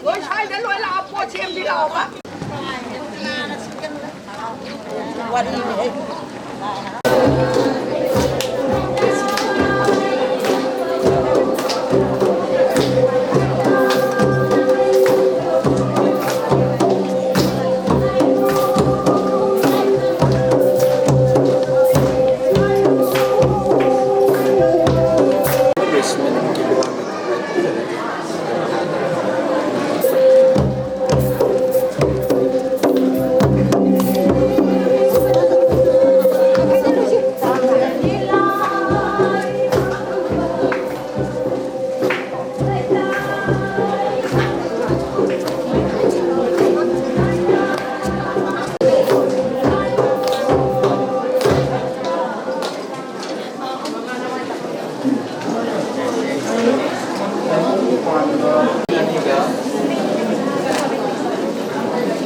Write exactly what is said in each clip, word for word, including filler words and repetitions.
ꯂꯣꯏ ꯁ꯭ꯋꯥꯏꯗ ꯂꯣꯏ ꯂꯥꯛꯑꯣ, ꯄꯣꯠ ꯁꯦꯝꯕꯤ ꯂꯥꯛꯑꯣꯕ꯫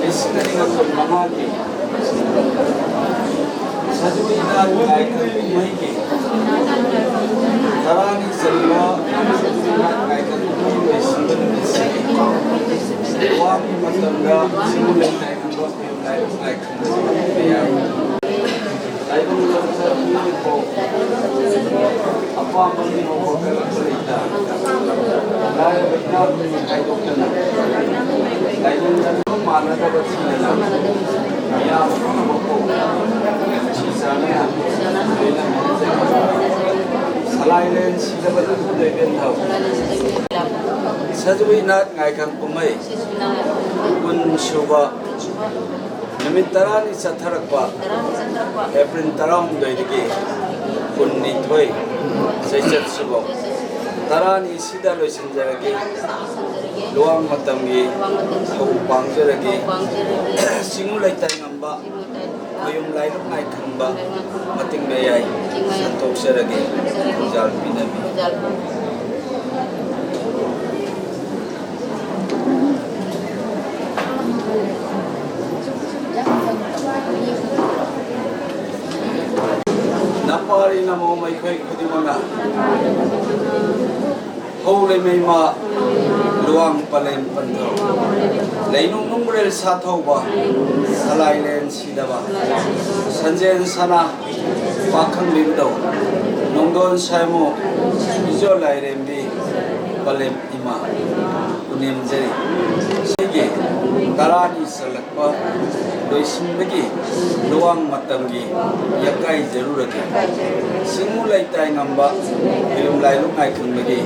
ꯂꯤꯁꯤꯡ ꯑꯅꯤꯒ ꯀꯨꯟꯃꯉꯥꯒꯤ ꯁꯖꯤꯕꯨ ꯏꯅꯥꯠ ꯂꯥꯏꯀ꯭ꯔꯝ ꯀꯨꯝꯍꯩꯒꯤ ꯇꯔꯥꯅꯤ ꯆꯟꯕ ꯁꯖꯤꯕꯨ ꯏꯅꯥꯠ ꯂꯥꯏꯀ꯭ꯔꯝ ꯀꯨꯝꯍꯩ ꯂꯣꯏꯁꯤꯟꯕ ꯅꯨꯃꯤꯠꯁꯤꯅꯤ꯫ ꯋꯥꯒꯤ ꯃꯇꯝꯗ ꯁꯤꯒꯨꯝꯕ ꯂꯥꯏꯀ꯭ꯔꯝ ꯂꯥꯏꯀ꯭ꯔꯝ ꯇꯥꯏꯕꯪ ꯂꯝꯆꯠ ꯃꯤꯑꯣꯏ ꯐꯥꯎ ꯑꯄꯥꯝꯕ ꯃꯤꯅꯧꯕ ꯀꯜꯂꯛꯄ ꯂꯩꯇ, ꯂꯥꯏꯔꯕ ꯏꯅꯥꯛ ꯈꯨꯟꯕ ꯈꯥꯏꯗꯣꯛꯇꯅ, ꯇꯥꯏꯕꯪꯗ ꯃꯥꯟꯅꯗꯕ ꯊꯤꯗꯅ, ꯃꯤꯌꯥꯝ ꯄꯨꯝꯅꯃꯛꯄꯨ ꯅꯨꯡꯁꯤ ꯆꯥꯟꯅꯅ ꯂꯣꯏꯅꯃꯛ ꯁꯂꯥꯏꯂꯦꯟ ꯁꯤꯗꯕ ꯅꯪꯕꯨ ꯂꯩꯕꯦꯟ ꯊꯧ꯫ ꯁꯖꯤꯕꯨ ꯏꯅꯥꯠ ꯉꯥꯏꯈꯥꯡ ꯀꯨꯝꯍꯩ ꯀꯨꯟ ꯁꯨꯕ ꯅꯨꯃꯤꯠ ꯇꯔꯥꯅꯤ ꯆꯠꯊꯔꯛꯄ ꯑꯦꯄ꯭ꯔꯤꯜ ꯇꯔꯥꯍꯨꯝꯗꯣꯏꯗꯒꯤ ꯀꯨꯟꯅꯤꯊꯣꯏ ꯆꯩꯆꯠꯁꯤꯐꯥꯎ ꯇꯔꯥꯅꯤꯁꯤꯗ ꯂꯣꯏꯁꯤꯟꯖꯔꯒꯦ꯫ ꯂꯨꯋꯥꯡ ꯃꯇꯝꯒꯤ ꯊꯧ ꯄꯥꯡꯖꯔꯒꯦ꯫ ꯆꯤꯡꯉꯨ ꯂꯩꯇꯥꯏ ꯉꯝꯕ ꯃꯌꯨꯝ ꯂꯥꯏꯔꯨꯛ ꯅꯥꯏ ꯈꯪꯕ ꯃꯇꯤꯛ ꯃꯌꯥꯏ ꯁꯟꯗꯣꯛꯆꯔꯒꯦ꯫ ꯈꯨꯖꯥꯜ ꯄꯤꯅꯕꯤ꯫ ꯅꯄꯥꯔꯤ ꯅꯃꯣꯝ ꯑꯩꯈꯣꯏ ꯈꯨꯗꯤꯡꯃꯛꯅ ꯍꯧ ꯂꯩꯃꯩꯃ ꯂꯨꯋꯥꯡ ꯄꯂꯦꯝ ꯄꯟꯊꯧ꯫ ꯂꯩꯅꯨꯡ ꯅꯨꯡꯕ꯭ꯔꯦꯜ ꯁꯥꯊꯧꯕ ꯁꯂꯥꯏꯂꯦꯟ ꯁꯤꯗꯕ ꯁꯟꯖꯦꯟ ꯁꯅꯥ ꯄꯥꯈꯪ ꯂꯤꯝꯗꯧ ꯅꯣꯡꯗꯣꯟ ꯁꯥꯏꯃꯣ ꯏꯖꯣ ꯂꯥꯏꯔꯦꯝꯕꯤ ꯄꯂꯦꯝ ꯏꯃꯥ ꯄꯨꯅꯦꯝꯖꯔꯤ꯫ ꯁꯤꯒꯤ ꯇꯔꯥꯅꯤ ꯆꯜꯂꯛꯄ ꯂꯣꯏꯁꯤꯟꯕꯒꯤ ꯂꯨꯋꯥꯡ ꯃꯇꯝꯒꯤ ꯌꯥꯀꯥꯏꯖꯔꯨꯔꯒꯦ꯫ ꯁꯤꯡꯎ ꯂꯩꯇꯥꯏ ꯉꯝꯕ ꯌꯨꯝ ꯂꯥꯏꯂꯨꯡ ꯉꯥꯏꯈꯪꯕꯒꯤ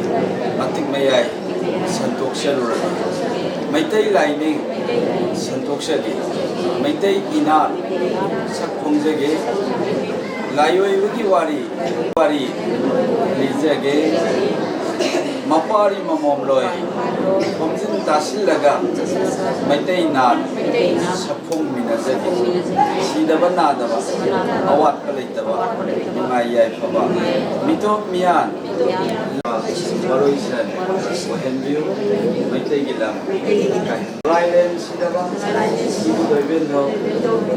ꯃꯇꯤꯛ ꯃꯌꯥꯏ ꯁꯟꯇꯣꯛꯆꯔꯨꯔꯒꯦ꯫ ꯃꯩꯇꯩ ꯂꯥꯏꯅꯤꯡ ꯁꯟꯇꯣꯛꯆꯒꯦ꯫ ꯃꯩꯇꯩ ꯏꯅꯥꯠ ꯁꯛ ꯈꯣꯡꯖꯒꯦ꯫ ꯂꯥꯏꯑꯣꯏꯕꯒꯤ ꯋꯥꯔꯤ ꯋꯥꯔꯤ ꯂꯤꯖꯒꯦ꯫ ꯃꯄꯥꯔꯤ ꯃꯃꯣꯝꯂꯣꯏ ꯈꯣꯝꯖꯤꯟ ꯇꯥꯁꯤꯜꯂꯒ ꯃꯩꯇꯩ ꯅꯥꯠ ꯁꯛꯈꯣꯡꯃꯤꯟꯅꯖꯒꯦ꯫ ꯁꯤꯗꯕ ꯅꯥꯗꯕ ꯑꯋꯥꯠꯄ ꯂꯩꯇꯕ ꯅꯨꯡꯉꯥꯏ ꯌꯥꯏꯐꯕ ꯃꯤꯇꯣꯞ ꯃꯤꯌꯥꯟ ꯃꯔꯣꯏꯁꯟ ꯑꯣꯏꯍꯟꯕꯤꯌꯨ꯫ ꯃꯩꯇꯩꯒꯤ ꯂꯝ ꯂꯥꯏꯔꯦꯝ ꯁꯤꯗꯕ ꯏꯕꯨꯙꯧ ꯏꯕꯦꯟꯊꯧ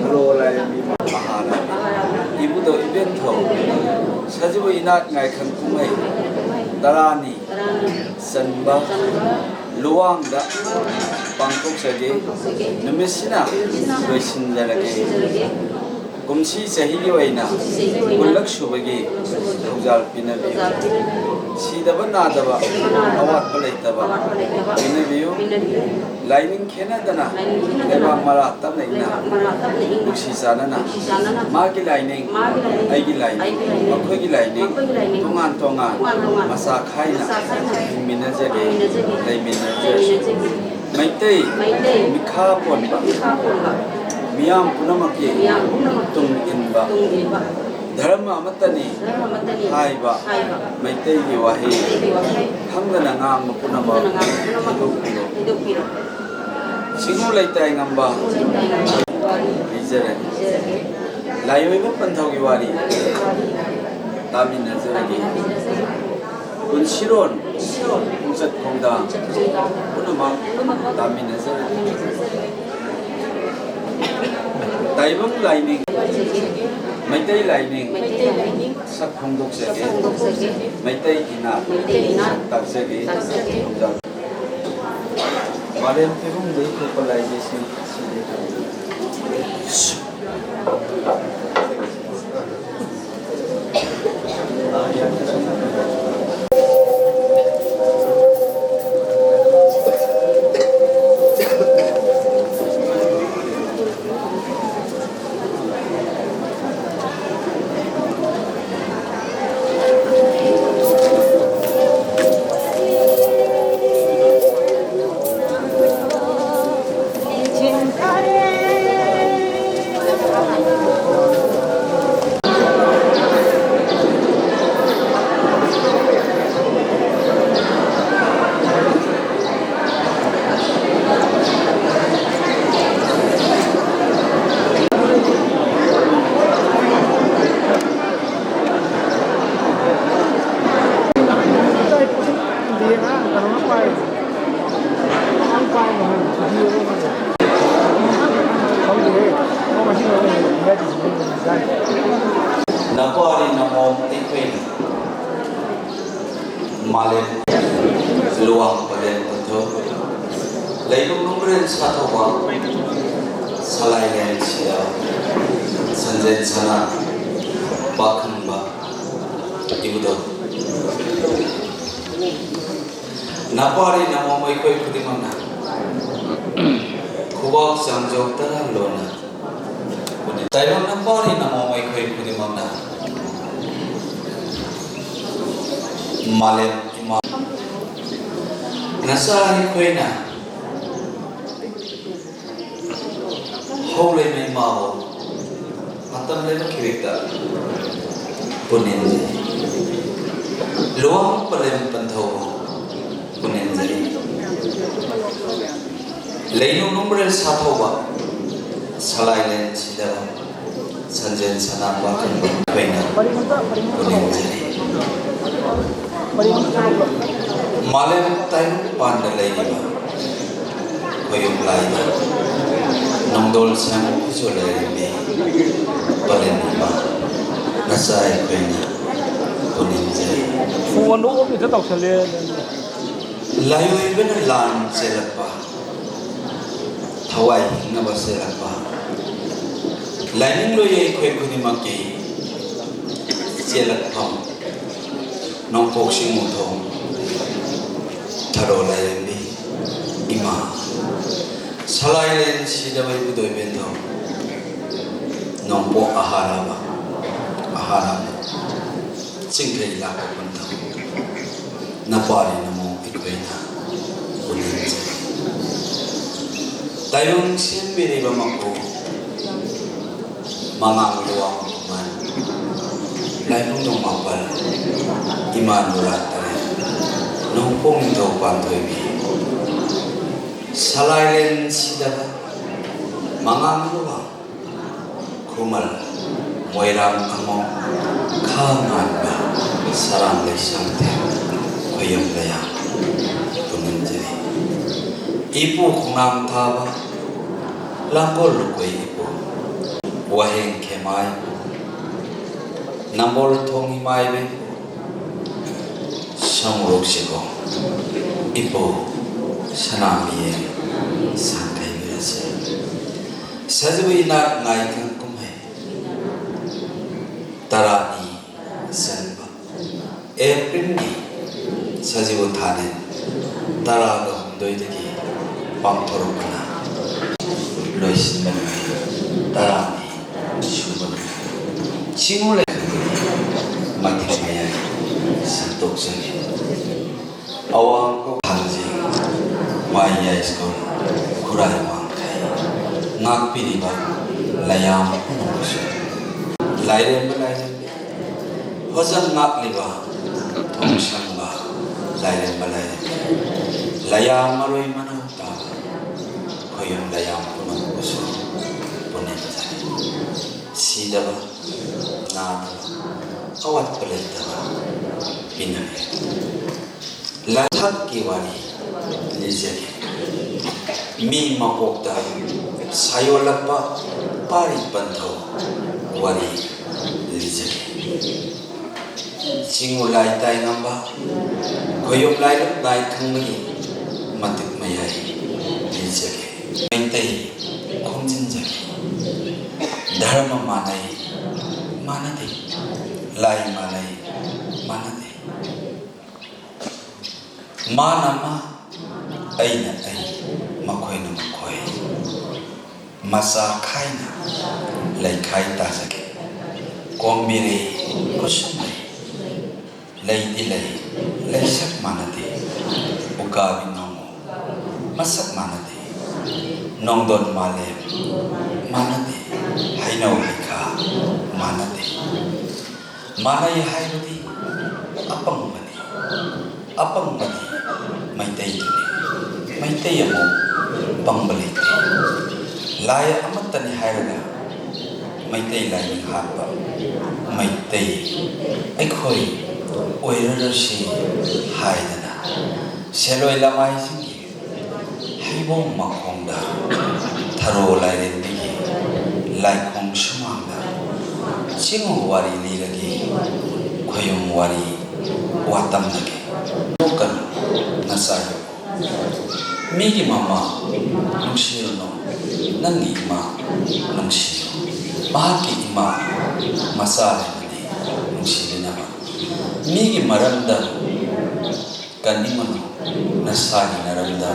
ꯊꯔꯣ ꯂꯥꯏꯔꯦꯝꯕꯤ ꯃꯍꯥꯔꯥꯅꯤ ꯏꯕꯨꯙꯧ ꯏꯕꯦꯟꯊꯧ ꯁꯖꯤꯕꯨ ꯏꯅꯥꯠ ꯉꯥꯏꯈꯪ ꯀꯨꯝꯍꯩ ꯇꯔꯥꯅꯤ ꯆꯟꯕ ꯂꯨꯋꯥꯡꯗ ꯄꯥꯡꯊꯣꯛꯆꯒꯦ꯫ ꯅꯨꯃꯤꯠꯁꯤꯅ ꯂꯣꯏꯁꯤꯟꯖꯔꯒꯦ꯫ ꯀꯨꯝꯁꯤ ꯆꯍꯤꯒꯤ ꯑꯣꯏꯅ ꯀꯨꯟꯂꯛ ꯁꯨꯕꯒꯤ ꯊꯧꯖꯥꯜ ꯄꯤꯅꯕꯤꯌꯨ꯫ ꯁꯤꯗꯕ ꯅꯥꯗꯕ ꯑꯋꯥꯠꯄ ꯂꯩꯇꯕ ꯄꯤꯅꯕꯤꯌꯨ꯫ ꯂꯥꯏꯅꯤꯡ ꯈꯦꯠꯅꯗꯅ ꯂꯩꯕꯥꯛ ꯃꯔꯥ ꯇꯞꯅ ꯏꯪꯅ ꯅꯨꯡꯁꯤ ꯆꯥꯟꯅꯅ ꯃꯥꯒꯤ ꯂꯥꯏꯅꯤꯡ ꯑꯩꯒꯤ ꯂꯥꯏꯅꯤꯡ ꯃꯈꯣꯏꯒꯤ ꯂꯥꯏꯅꯤꯡ ꯇꯣꯉꯥꯟ ꯇꯣꯉꯥꯟ ꯃꯆꯥ ꯈꯥꯏꯅ ꯍꯤꯡꯃꯤꯟꯅꯖꯒꯦ ꯂꯩꯃꯤꯟꯅꯖꯒꯦ꯫ ꯃꯩꯇꯩ ꯃꯤꯈꯥ ꯄꯣꯟꯕ ꯃꯤꯌꯥꯝ ꯄꯨꯝꯅꯃꯛꯀꯤ ꯇꯨꯡ ꯏꯟꯕ ꯙꯔꯃ ꯑꯃꯠꯇꯅꯤ ꯍꯥꯏꯕ ꯃꯩꯇꯩꯒꯤ ꯋꯥꯍꯩ ꯈꯪꯗꯅ ꯉꯥꯡꯕ ꯄꯨꯝꯅꯃꯛ ꯍꯩꯗꯣꯛꯄꯤꯔꯣ꯫ ꯁꯤꯡꯎ ꯂꯩꯇꯥꯏ ꯉꯝꯕ ꯂꯤꯖꯔꯦ꯫ ꯂꯥꯏꯑꯣꯏꯕ ꯄꯟꯊꯧꯒꯤ ꯋꯥꯔꯤ ꯇꯥꯃꯤꯟꯅꯖꯔꯒꯦ꯫ ꯄꯨꯟꯁꯤꯔꯣꯟ ꯈꯣꯡꯆꯠ ꯈꯣꯡꯗꯥ ꯄꯨꯝꯅꯃꯛ ꯇꯥꯃꯤꯟꯅꯖꯔꯒꯦ꯫ ꯇꯥꯏꯕꯪ ꯂꯥꯏꯅꯤꯡ ꯃꯩꯇꯩ ꯂꯥꯏꯅꯤꯡ ꯁꯛ ꯐꯣꯡꯗꯣꯛꯆꯒꯦ꯫ ꯁꯛ ꯐꯣꯡꯗꯣꯛꯆꯒꯦ꯫ ꯃꯩꯇꯩ ꯏꯅꯥꯠ꯫ ꯃꯩꯇꯩ ꯏꯅꯥꯠ꯫ ꯇꯥꯛꯆꯒꯦ꯫ ꯇꯥꯛꯆꯒꯦ꯫ ꯈꯨꯔꯨꯝꯖꯒꯦ꯫ ꯃꯥꯂꯦꯝ ꯐꯤꯕꯨꯝꯗ ꯏꯊꯣꯛꯄ ꯂꯥꯏꯖꯩꯁꯤꯡ ꯑꯁꯤꯗꯤ ꯅꯄꯥꯔꯤ ꯅꯃꯣꯝ ꯑꯩꯈꯣꯏꯅ ꯃꯥꯂꯦꯝ ꯂꯨꯋꯥꯡ ꯄꯂꯦꯝ ꯄꯟꯊꯧ ꯂꯩꯅꯨꯡ ꯅꯨꯡꯕ꯭ꯔꯦꯟ ꯁꯥꯊꯧꯕ ꯁꯂꯥꯏꯂꯦꯟ ꯁꯤꯗ ꯁꯟꯖꯦꯟ ꯁꯅꯥ ꯄꯥꯈꯪꯕ ꯏꯕꯨꯙꯧ ꯅꯄꯥꯔꯤ ꯅꯃꯣꯝ ꯑꯩꯈꯣꯏ ꯈꯨꯗꯤꯡꯃꯛꯅ ꯈꯨꯕꯥꯛ ꯆꯥꯝꯖꯣꯛꯇꯅ ꯂꯣꯟꯅ ꯇꯥꯏꯕꯪ ꯅꯄꯥꯔꯤ ꯅꯃꯣꯝ ꯑꯩꯈꯣꯏ ꯈꯨꯗꯤꯡꯃꯛꯅ ꯃꯥꯂꯦꯝ ꯏꯃꯥ ꯅꯆꯥ ꯑꯩꯈꯣꯏꯅ ꯍꯧꯂꯩꯃ ꯏꯃꯥꯕꯨ ꯃꯇꯝ ꯂꯩꯕ ꯈꯤꯔꯤꯛꯇ ꯄꯨꯅꯤꯟꯖꯩ꯫ ꯂꯨꯋꯥꯡ ꯄꯂꯦꯝ ꯄꯟꯊꯧꯕꯨ ꯄꯨꯅꯤꯟꯖꯩ꯫ ꯂꯩꯅꯨꯡ ꯅꯨꯡꯕ꯭ꯔꯦꯜ ꯁꯥꯊꯧꯕ ꯁꯂꯥꯏꯂꯦꯟ ꯁꯤꯗꯕ ꯁꯟꯖꯦꯟ ꯁꯅꯥ ꯄꯥꯈꯪꯕ ꯑꯩꯈꯣꯏꯅ ꯄꯨꯅꯤꯡꯖꯔꯤ꯫ ꯃꯥꯂꯦꯝ ꯇꯥꯏꯕꯪ ꯄꯥꯟꯗ ꯂꯩꯔꯤꯕ ꯈꯣꯌꯨꯝ ꯂꯥꯏꯗ ꯅꯣꯡꯗꯣꯜ ꯁꯦꯝ ꯈꯨꯠꯁꯨ ꯂꯩꯔꯤꯕꯤ ꯄꯂꯦꯝ ꯏꯃꯥ ꯃꯆꯥ ꯑꯩꯈꯣꯏꯅ ꯄꯨꯅꯤꯡꯖꯔꯤ꯫ ꯐꯣꯟꯗꯣ ꯑꯣꯐ ꯍꯦꯛꯇ ꯇꯧꯁꯜꯂꯦ꯫ ꯂꯥꯏꯑꯣꯏꯕꯅ ꯂꯥꯟ ꯆꯦꯜꯂꯛꯄ, ꯊꯋꯥꯏ ꯍꯤꯡꯅꯕ ꯆꯦꯜꯂꯛꯄ, ꯂꯥꯏꯅꯤꯡ ꯂꯣꯏꯌꯦ ꯑꯩꯈꯣꯏ ꯈꯨꯗꯤꯡꯃꯛꯀꯤ ꯆꯦꯜꯂꯛꯐꯝ ꯅꯣꯡꯄꯣꯛ ꯁꯤꯡꯃꯨꯊꯣꯡ ꯊꯔꯣ ꯂꯥꯏꯔꯦꯝꯕꯤ ꯏꯃꯥ, ꯁꯂꯥꯏꯂꯦꯟ ꯁꯤꯗꯕ ꯏꯕꯨꯙꯧ ꯏꯕꯦꯟꯗꯧ ꯅꯣꯡꯄꯣꯛ ꯑꯍꯥꯔꯥꯕ, ꯑꯍꯥꯔꯥꯕ ꯆꯤꯡꯈꯩ ꯂꯥꯛꯄ ꯄꯟꯊꯧ ꯅꯄꯥꯔꯤ ꯅꯃꯣ ꯑꯩꯈꯣꯏꯅ ꯄꯨꯅꯤꯡꯖꯔꯤ꯫ ꯇꯥꯏꯕꯪ ꯁꯦꯝꯕꯤꯔꯤꯕ ꯃꯄꯨ ꯃꯉꯥꯡ ꯂꯨꯋꯥꯡ ꯈꯨꯃꯟ, ꯂꯥꯏꯕꯨꯡꯗꯣꯡ ꯃꯥꯄꯜ, ꯏꯃꯥ ꯅꯨꯔꯥ ꯇꯔꯦꯠ, ꯅꯣꯡꯄꯣꯛ ꯅꯤꯡꯊꯧ ꯄꯥꯟꯊꯣꯏꯕꯤ, ꯁꯂꯥꯏꯂꯦꯟ ꯁꯤꯗꯕ ꯃꯉꯥꯡ ꯂꯨꯋꯥꯡ ꯈꯨꯃꯟ, ꯃꯣꯏꯔꯥꯡ ꯑꯃꯣꯝ, ꯈꯥ ꯉꯥꯟꯕ, ꯁꯔꯥꯡ ꯂꯩꯁꯥꯡꯊꯦꯝ, ꯈꯣꯌꯝ ꯂꯩꯌꯥꯝ ꯄꯨꯅꯤꯡꯖꯔꯤ꯫ ꯏꯄꯨ ꯈꯣꯡꯅꯥꯡ ꯊꯥꯕ, ꯂꯥꯡꯒꯣꯜ ꯂꯨꯀꯣꯏ ꯏꯄꯨ, ꯋꯥꯍꯦꯡ ꯈꯦꯃꯥꯏ, ꯅꯝꯕꯣꯜ ꯊꯣꯡ ꯏꯃꯥ ꯏꯕꯦꯟ, ꯁꯃꯨꯔꯣꯛ ꯁꯤꯒꯣꯡ ꯏꯄꯨ, ꯁꯅꯥꯃꯤꯌꯦꯡ ꯁꯥꯡꯈꯩ ꯕꯤꯔꯁꯦ꯫ ꯁꯖꯤꯕꯨ ꯏꯅꯥꯠ ꯉꯥꯏꯈꯪ ꯀꯨꯝꯍꯩ ꯇꯔꯥꯅꯤ ꯆꯟꯕ ꯑꯦꯄ꯭ꯔꯤꯜꯒꯤ ꯁꯖꯤꯕꯨ ꯊꯥꯅꯤꯜ ꯇꯔꯥꯒ ꯍꯨꯝꯗꯣꯏꯗꯒꯤ ꯄꯥꯡꯊꯣꯔꯛꯄꯅ ꯂꯣꯏꯁꯤꯟꯕ ꯅꯨꯃꯤꯠ ꯇꯔꯥꯅꯤ ꯁꯨꯕ ꯅꯨꯃꯤꯠ ꯁꯤꯡꯉꯨ ꯂꯩ ꯃꯇꯤꯛ ꯃꯌꯥꯏ ꯁꯟꯗꯣꯛꯆꯔꯤ꯫ ꯑꯋꯥꯡ ꯊꯥꯡꯖꯤꯡ ꯃꯥꯏꯌꯥꯏ ꯁ꯭ꯀꯨꯜ ꯈꯨꯔꯥꯏ ꯋꯥꯡꯈꯩ ꯉꯥꯛꯄꯤꯔꯤꯕ ꯂꯩꯌꯥꯝ ꯄꯨꯝꯅꯃꯛꯁꯨ ꯂꯥꯏꯔꯦꯝꯕ ꯂꯥꯏꯔꯦꯝꯕꯤ ꯍꯣꯖꯝ ꯉꯥꯛꯂꯤꯕ ꯊꯣꯡꯁꯪꯕ ꯂꯥꯏꯔꯦꯝꯕ ꯂꯥꯏꯔꯦꯝꯕꯤ ꯂꯩꯌꯥꯝ ꯃꯔꯣꯏ ꯃꯅꯥꯎ ꯇꯥꯕ ꯈꯣꯌꯨꯝ ꯂꯩꯌꯥꯝ ꯄꯨꯝꯅꯃꯛꯄꯨꯁꯨ ꯄꯨꯅꯤꯡꯖꯔꯤ꯫ ꯁꯤꯗꯕ ꯅꯥꯗꯕ ꯑꯋꯥꯠꯄ ꯂꯩꯇꯕ ꯄꯤꯅꯕꯤꯌꯨ꯫ ꯂꯥꯏꯊꯛꯀꯤ ꯋꯥꯔꯤ ꯂꯤꯖꯒꯦ꯫ ꯃꯤ ꯃꯄꯣꯛꯇ ꯁꯥꯌꯣꯜꯂꯛꯄ ꯄꯥꯔꯤ ꯄꯟꯊꯧ ꯋꯥꯔꯤ ꯂꯤꯖꯒꯦ꯫ ꯆꯤꯡꯉꯨ ꯂꯥꯏ ꯇꯥꯏ ꯉꯝꯕ, ꯈꯣꯌꯨꯝ ꯂꯥꯏꯂꯨꯞ ꯅꯥꯏ ꯈꯪꯕꯒꯤ ꯃꯇꯤꯛ ꯃꯌꯥꯏ ꯂꯤꯖꯒꯦ꯫ ꯃꯩꯇꯩ ꯈꯣꯝꯖꯤꯟꯖꯒꯦ꯫ ꯙꯔꯃ ꯃꯥꯟꯅꯩ ꯃꯥꯟꯅꯗꯦ, ꯂꯥꯏ ꯃꯥꯟꯅꯩ ꯃꯥꯟꯅꯗꯦ꯫ ꯃꯥꯅ ꯃꯥ, ꯑꯩꯅ ꯑꯩ, ꯃꯈꯣꯏꯅ ꯃꯈꯣꯏ꯫ ꯃꯆꯥ ꯈꯥꯏꯅ ꯂꯩꯈꯥꯏ ꯇꯥꯖꯒꯦ꯫ ꯀꯣꯝꯕꯤꯔꯩ ꯈꯨꯠꯁꯨꯃꯩ꯫ ꯂꯩꯗꯤ ꯂꯩ, ꯂꯩꯁꯛ ꯃꯥꯟꯅꯗꯦ꯫ ꯎꯀꯥꯕꯤ ꯅꯣꯡꯉꯣ, ꯃꯁꯛ ꯃꯥꯟꯅꯗꯦ꯫ ꯅꯣꯡꯗꯣꯟ ꯃꯥꯂꯦꯝ, ꯃꯥꯟꯅꯗꯦ꯫ ꯍꯩꯅꯧ ꯍꯩꯈꯥ, ꯃꯥꯟꯅꯗꯦ꯫ ꯃꯥꯟꯅꯩ ꯍꯥꯏꯕꯗꯤ ꯑꯄꯪꯕꯅꯤ꯫ ꯑꯄꯪꯕꯗꯤ ꯃꯩꯇꯩꯗꯨꯅꯤ꯫ ꯃꯩꯇꯩ ꯑꯃꯨꯛ ꯄꯪꯕ ꯂꯩꯇꯦ꯫ ꯂꯥꯏ ꯑꯃꯠꯇꯅꯤ ꯍꯥꯏꯔꯒ ꯃꯩꯇꯩ ꯂꯥꯏꯅꯤꯡ ꯍꯥꯠꯄ ꯃꯩꯇꯩ ꯑꯩꯈꯣꯏ ꯑꯣꯏꯔꯔꯁꯤ ꯍꯥꯏꯗꯅ ꯁꯦꯂꯣꯏ ꯂꯃꯥꯏꯁꯤꯡꯒꯤ ꯍꯩꯕꯣꯡ ꯃꯈꯣꯡꯗ, ꯊꯔꯣ ꯂꯥꯏꯔꯦꯝꯕꯤꯒꯤ ꯂꯥꯏꯈꯣꯡ ꯁꯨꯃꯥꯡꯗ ꯆꯤꯡꯉꯨ ꯋꯥꯔꯤ ꯂꯤꯔꯒꯦ, ꯈꯣꯌꯨꯝ ꯋꯥꯔꯤ ꯋꯥꯇꯝꯂꯒꯦ꯫ ꯅꯣꯛꯀꯅꯨ, ꯅꯆꯥ ꯌꯣꯛꯎ꯫ ꯃꯤꯒꯤ ꯃꯃꯥ ꯅꯨꯡꯁꯤꯔꯨꯅꯨ, ꯅꯪꯒꯤ ꯏꯃꯥ ꯅꯨꯡꯁꯤꯌꯨ꯫ ꯃꯍꯥꯛꯀꯤ ꯏꯃꯥ ꯃꯆꯥ ꯂꯩꯕꯗꯤ ꯅꯨꯡꯁꯤꯕꯤꯅꯕ꯫ ꯃꯤꯒꯤ ꯃꯔꯝꯗ ꯀꯟꯅꯤꯡꯉꯨꯅꯨ, ꯅꯁꯥꯒꯤ ꯅꯔꯝꯗ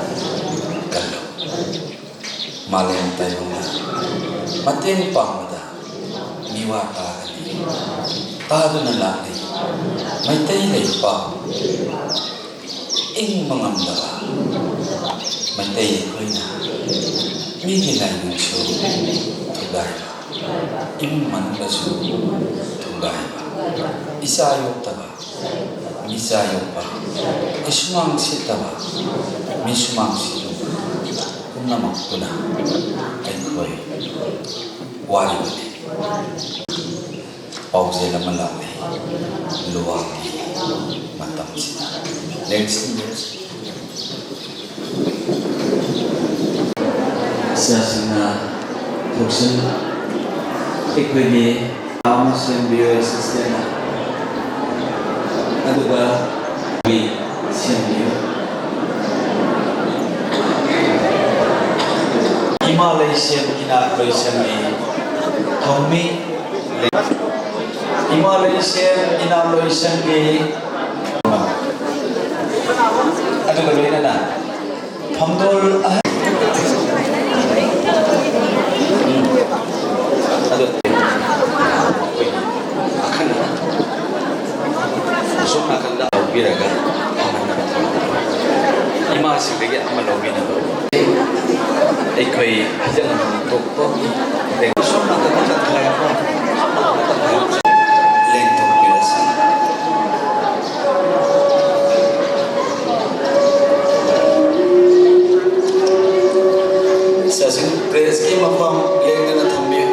ꯀꯜꯂꯨ꯫ ꯃꯥꯂꯦꯝ ꯇꯥꯏꯕꯪꯗ ꯃꯇꯦꯡ ꯄꯥꯡꯕꯗ ꯃꯤꯋꯥ ꯇꯥꯒꯅꯤ꯫ ꯇꯥꯗꯨꯅ ꯂꯥꯛꯂꯤ ꯃꯩꯇꯩ ꯂꯩꯄꯥꯛ ꯏꯪꯕ ꯉꯝꯗꯕ ꯃꯩꯇꯩ ꯑꯩꯈꯣꯏꯅ ꯃꯤꯒꯤ ꯂꯥꯏꯅꯤꯡꯁꯨ ꯊꯨꯒꯥꯏꯕ, ꯏꯃꯨꯡ ꯃꯅꯨꯡꯗꯁꯨ ꯊꯨꯒꯥꯏꯕ, ꯏꯆꯥ ꯌꯣꯛꯇꯕ, ꯃꯤꯆꯥ ꯌꯣꯛꯄ, ꯏꯁꯨꯃꯥꯡ ꯁꯤꯠꯇꯕ, ꯃꯤꯁꯨꯃꯥꯡ ꯁꯤꯠꯂꯨꯕ ꯄꯨꯝꯅꯃꯛꯇꯨꯅ ꯑꯩꯈꯣꯏ ꯋꯥꯔꯤꯕꯅꯤ꯫ ꯄꯥꯎꯖꯦꯜ ꯑꯃ ꯂꯥꯛꯂꯤ ꯂꯨꯋꯥꯡꯒꯤ ꯃꯇꯝꯁꯤꯗ꯫ Next, next. ꯏꯆꯥꯁꯤꯡꯅ ꯊꯣꯛꯁꯤꯟ ꯑꯩꯈꯣꯏꯒꯤ ꯑꯃꯁꯨꯡ ꯁꯦꯝꯕꯤꯌꯨ, assistant꯫ ꯑꯗꯨꯒ ꯁꯦꯝꯕꯤꯌꯨ꯫ ꯏꯃꯥ ꯂꯩꯁꯦꯝ ꯏꯅꯥꯛ ꯂꯣꯏꯁꯪꯒꯤ ꯊꯧꯃꯤ꯫ ꯏꯃꯥ ꯂꯩꯁꯦꯝ ꯏꯅꯥꯛ ꯂꯣꯏꯁꯪꯒꯤ ꯑꯗꯨꯒ ꯂꯣꯏꯅꯅ ꯐꯝꯗꯣꯜ ꯑꯍꯟ꯫ ꯎꯝ꯫ ꯑꯗꯣ ꯑꯩꯈꯣꯏ ꯑꯈꯟꯅꯅ ꯑꯁꯣꯝ ꯅꯥꯀꯟꯗ ꯂꯧꯕꯤꯔꯒ ꯐꯝꯍꯟꯅꯕ ꯇꯧꯔꯛꯑꯣ꯫ ꯏꯃꯥꯁꯤꯡꯗꯒꯤ ꯑꯃ ꯂꯧꯕꯤꯅꯕ꯫ ꯑꯩꯈꯣꯏ ꯐꯖꯅ ꯇꯣꯛꯄ ꯑꯁꯣꯝ ꯅꯥꯀꯟꯗ ꯇꯪꯈꯥꯏ ꯑꯃ, ꯑꯁꯣꯝ ꯅꯥꯀꯟꯗ ꯇꯪꯈꯥꯏ ꯑꯃ ꯂꯦꯡꯊꯣꯛꯄꯤꯔꯁꯤ꯫ ꯏꯆꯥꯁꯤꯡ, ꯄ꯭ꯔꯦꯁꯀꯤ ꯃꯐꯝ ꯂꯦꯡꯗꯅ ꯊꯝꯕꯤꯌꯨ꯫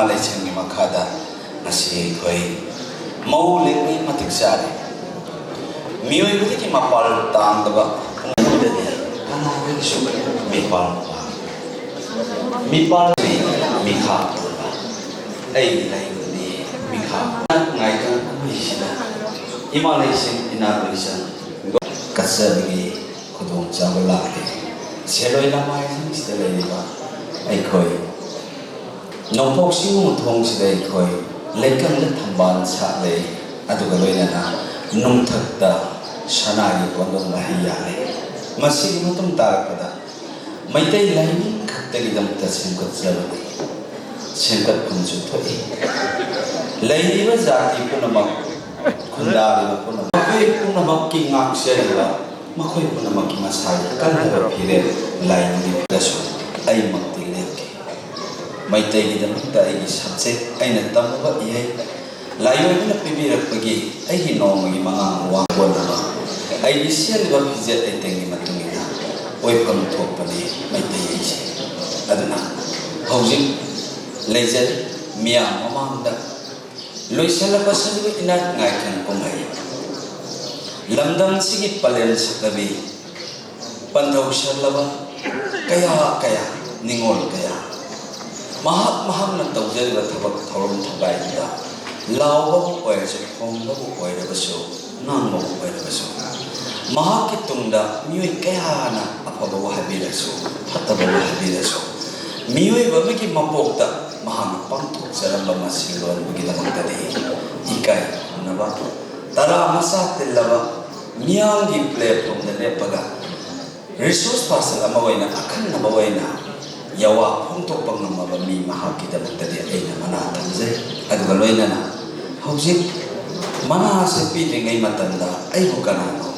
ꯂꯩꯁꯦꯝꯒꯤ ꯃꯈꯥꯗ ꯉꯁꯤ ꯑꯩꯈꯣꯏ ꯃꯧ ꯂꯦꯡꯕꯒꯤ ꯃꯇꯤꯛ ꯆꯥꯔꯦ꯫ ꯃꯤꯑꯣꯏꯕꯗꯒꯤ ꯃꯄꯥꯜ ꯇꯥꯡꯗꯕ ꯄꯨꯡꯗꯗꯤ ꯀꯅꯥꯒꯤꯁꯨ ꯃꯤꯄꯥꯜ ꯇꯥꯡꯗꯦ꯫ ꯃꯤꯄꯥꯜ ꯃꯤꯈꯥ ꯄꯣꯟꯕ꯫ ꯑꯩꯒꯤ ꯂꯥꯏꯕꯛꯅꯤ ꯃꯤꯈꯥ ꯉꯥꯏꯗꯅ ꯀꯨꯝꯍꯩꯁꯤꯗ ꯏꯃꯥ ꯂꯩꯁꯦꯝ ꯏꯅꯥ ꯂꯣꯏꯁꯪ ꯀꯠꯆꯕꯒꯤ ꯈꯨꯗꯣꯡꯆꯥꯕ ꯂꯥꯛꯂꯦ꯫ ꯁꯦꯂꯣꯏ ꯂꯃꯥꯏꯁꯤꯡꯁꯤꯗ ꯂꯩꯔꯤꯕ ꯑꯩꯈꯣꯏ ꯅꯣꯡꯄꯣꯛ ꯆꯤꯡ ꯊꯣꯡꯁꯤꯗ ꯑꯩꯈꯣꯏ ꯂꯩꯀꯪꯗ ꯊꯝꯕꯥꯜ ꯁꯥꯠꯂꯦ, ꯑꯗꯨꯒ ꯂꯣꯏꯅꯅ ꯅꯨꯡꯊꯛꯇ ꯁꯅꯥꯒꯤ ꯀꯣꯟꯗꯣꯟ ꯃꯍꯩ ꯌꯥꯜꯂꯦ꯫ ꯃꯁꯤꯒꯤ ꯃꯇꯨꯡ ꯇꯥꯔꯛꯄꯗ ꯃꯩꯇꯩ ꯂꯥꯏꯅꯤꯡ ꯈꯛꯇꯒꯤꯗꯃꯛꯇ ꯁꯦꯝꯒꯠꯆꯕꯅꯤ꯫ ꯁꯦꯝꯒꯠꯐꯝꯁꯨ ꯊꯣꯛꯏ꯫ ꯂꯩꯔꯤꯕ ꯖꯥꯇꯤ ꯄꯨꯝꯅꯃꯛ, ꯈꯨꯟꯗꯥꯔꯤꯕ ꯄꯨꯝꯅꯃꯛ, ꯃꯈꯣꯏ ꯄꯨꯝꯅꯃꯛꯀꯤ ꯉꯥꯛꯁꯦꯜꯂꯤꯕ, ꯃꯈꯣꯏ ꯄꯨꯝꯅꯃꯛꯀꯤ ꯃꯁꯥꯒꯤ ꯀꯜꯂꯕ ꯐꯤꯔꯦꯞ ꯂꯥꯏꯅꯤꯡꯗꯁꯨ ꯑꯩꯃꯛꯇꯤ ꯂꯦꯞꯀꯦ꯫ ꯃꯩꯇꯩꯒꯤꯗꯃꯛꯇ ꯑꯩꯒꯤ subject, ꯑꯩꯅ ꯇꯝꯃꯨꯕ ꯏꯍꯩ, ꯂꯥꯏꯑꯣꯏꯕꯅ ꯄꯤꯕꯤꯔꯛꯄꯒꯤ ꯑꯩꯒꯤ ꯅꯣꯡꯃꯒꯤ ꯃꯉꯥꯡ ꯋꯥꯡꯒꯣꯟ ꯑꯃ, ꯑꯩꯒꯤ ꯁꯦꯠꯂꯤꯕ ꯐꯤꯖꯦꯠ ꯂꯩꯇꯦꯡꯒꯤ ꯃꯇꯨꯡ ꯏꯟꯅ ꯑꯣꯏꯐꯝ ꯊꯣꯛꯄꯅꯤ ꯃꯩꯇꯩ ꯑꯩꯁꯦ꯫ ꯑꯗꯨꯅ ꯍꯧꯖꯤꯛ ꯂꯩꯖꯔꯤ ꯃꯤꯌꯥꯝ ꯃꯃꯥꯡꯗ ꯂꯣꯏꯁꯤꯜꯂꯛꯄ ꯁꯖꯤꯕꯨ ꯏꯅꯥꯠ ꯉꯥꯏꯈꯪ ꯀꯨꯝꯍꯩ ꯂꯝꯗꯝꯁꯤꯒꯤ ꯄꯂꯦꯝ ꯁꯛꯂꯕꯤ ꯄꯟꯊꯧ ꯁꯜꯂꯕ ꯀꯌꯥ ꯀꯌꯥ, ꯅꯤꯉꯣꯜ ꯀꯌꯥ, ꯃꯍꯥꯛ ꯃꯍꯥꯛꯅ ꯇꯧꯖꯔꯤꯕ ꯊꯕꯛ ꯊꯧꯔꯝ ꯊꯧꯒꯥꯏꯗꯨꯗ ꯂꯥꯎꯕꯕꯨ ꯑꯣꯏꯔꯁꯨ, ꯈꯣꯡꯕꯕꯨ ꯑꯣꯏꯔꯕꯁꯨ, ꯉꯥꯡꯕꯕꯨ ꯑꯣꯏꯔꯕꯁꯨ, ꯃꯍꯥꯛꯀꯤ ꯇꯨꯡꯗ ꯃꯤꯑꯣꯏ ꯀꯌꯥꯅ ꯑꯐꯕꯕꯨ ꯍꯥꯏꯕꯤꯔꯁꯨ, ꯐꯠꯇꯕꯕꯨ ꯍꯥꯏꯕꯤꯔꯁꯨ, ꯃꯤꯑꯣꯏꯕ ꯑꯃꯒꯤ ꯃꯄꯣꯛꯇ ꯃꯍꯥꯛꯅ ꯄꯥꯡꯊꯣꯛꯆꯔꯝꯕ ꯃꯁꯤ ꯂꯣꯟꯕꯒꯤꯗꯃꯛꯇꯗꯤ ꯏꯀꯥꯏ ꯈꯨꯝꯅꯕ ꯇꯔꯥ ꯃꯆꯥ ꯇꯤꯜꯂꯕ ꯃꯤꯌꯥꯝꯒꯤ platformꯗ ꯂꯦꯞꯄꯒ resource person ꯑꯃ ꯑꯣꯏꯅ, ꯑꯈꯟꯅꯕ ꯑꯣꯏꯅ ꯌꯥꯋꯥ ꯐꯣꯡꯗꯣꯛꯄ ꯉꯝꯃꯕ ꯃꯤ ꯃꯍꯥꯛꯀꯤꯗꯃꯛꯇꯗꯤ ꯑꯩꯅ ꯃꯅꯥ ꯊꯝꯖꯩ꯫ ꯑꯗꯨꯒ ꯂꯣꯏꯅꯅ ꯍꯧꯖꯤꯛ ꯃꯅꯥ ꯑꯁꯤ ꯄꯤꯗ꯭ꯔꯤꯉꯩ ꯃꯇꯝꯗ ꯑꯩꯕꯨ ꯀꯅꯥꯅꯣ,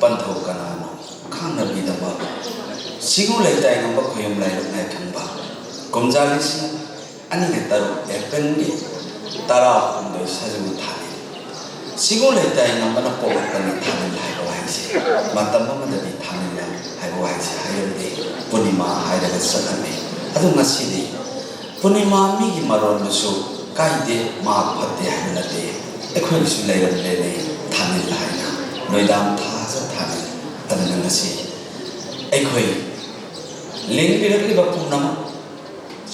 ꯄꯟꯊꯧ ꯀꯅꯥꯅꯣ ꯈꯪꯅꯕꯤꯗꯃꯛ ꯁꯤꯒꯨ ꯂꯩꯇꯥꯏ ꯉꯝꯕ ꯈꯣꯌꯨꯝ ꯂꯥꯏꯔꯛ ꯅꯥꯏꯈꯪꯕ ꯀꯨꯝꯖꯥ ꯂꯤꯁꯤꯡ ꯑꯅꯤꯒ ꯇꯔꯨꯛ Aprilꯒꯤ ꯇꯔꯥꯍꯨꯝꯗꯣꯏ ꯁꯖꯤꯕꯨ ꯊꯥꯅꯤ꯫ ꯁꯤꯒꯨ ꯂꯩꯇꯥꯏ ꯉꯝꯕꯅ ꯄꯣꯛꯂꯛꯄꯅꯤ ꯊꯥꯅꯤꯜ ꯍꯥꯏꯕ ꯋꯥꯍꯩꯁꯦ꯫ ꯃꯇꯝ ꯑꯃꯗꯗꯤ ꯊꯥꯅꯤꯜ ꯍꯥꯏꯕ ꯋꯥꯍꯩꯁꯦ ꯍꯥꯏꯔꯝꯗꯦ, ꯄꯨꯔꯅꯤꯃꯥ ꯍꯥꯏꯔꯒ ꯆꯠꯂꯝꯃꯤ꯫ ꯑꯗꯨ ꯉꯁꯤꯗꯤ ꯄꯨꯔꯅꯤꯃꯥ ꯃꯤꯒꯤ ꯃꯔꯣꯟꯗꯨꯁꯨ ꯀꯥꯏꯗꯦ, ꯃꯥ ꯐꯠꯇꯦ ꯍꯥꯏꯕ ꯅꯠꯇꯦ꯫ ꯑꯩꯈꯣꯏꯒꯤꯁꯨ ꯂꯩꯔꯝꯂꯦꯅꯦ ꯊꯥꯅꯤꯜ ꯍꯥꯏꯅ, ꯅꯣꯏꯗꯥꯝ ꯊꯥꯖ ꯊꯥꯅꯤꯜ꯫ ꯑꯗꯨꯅ ꯉꯁꯤ ꯑꯩꯈꯣꯏ ꯂꯦꯡꯕꯤꯔꯛꯂꯤꯕ ꯄꯨꯝꯅꯃꯛ,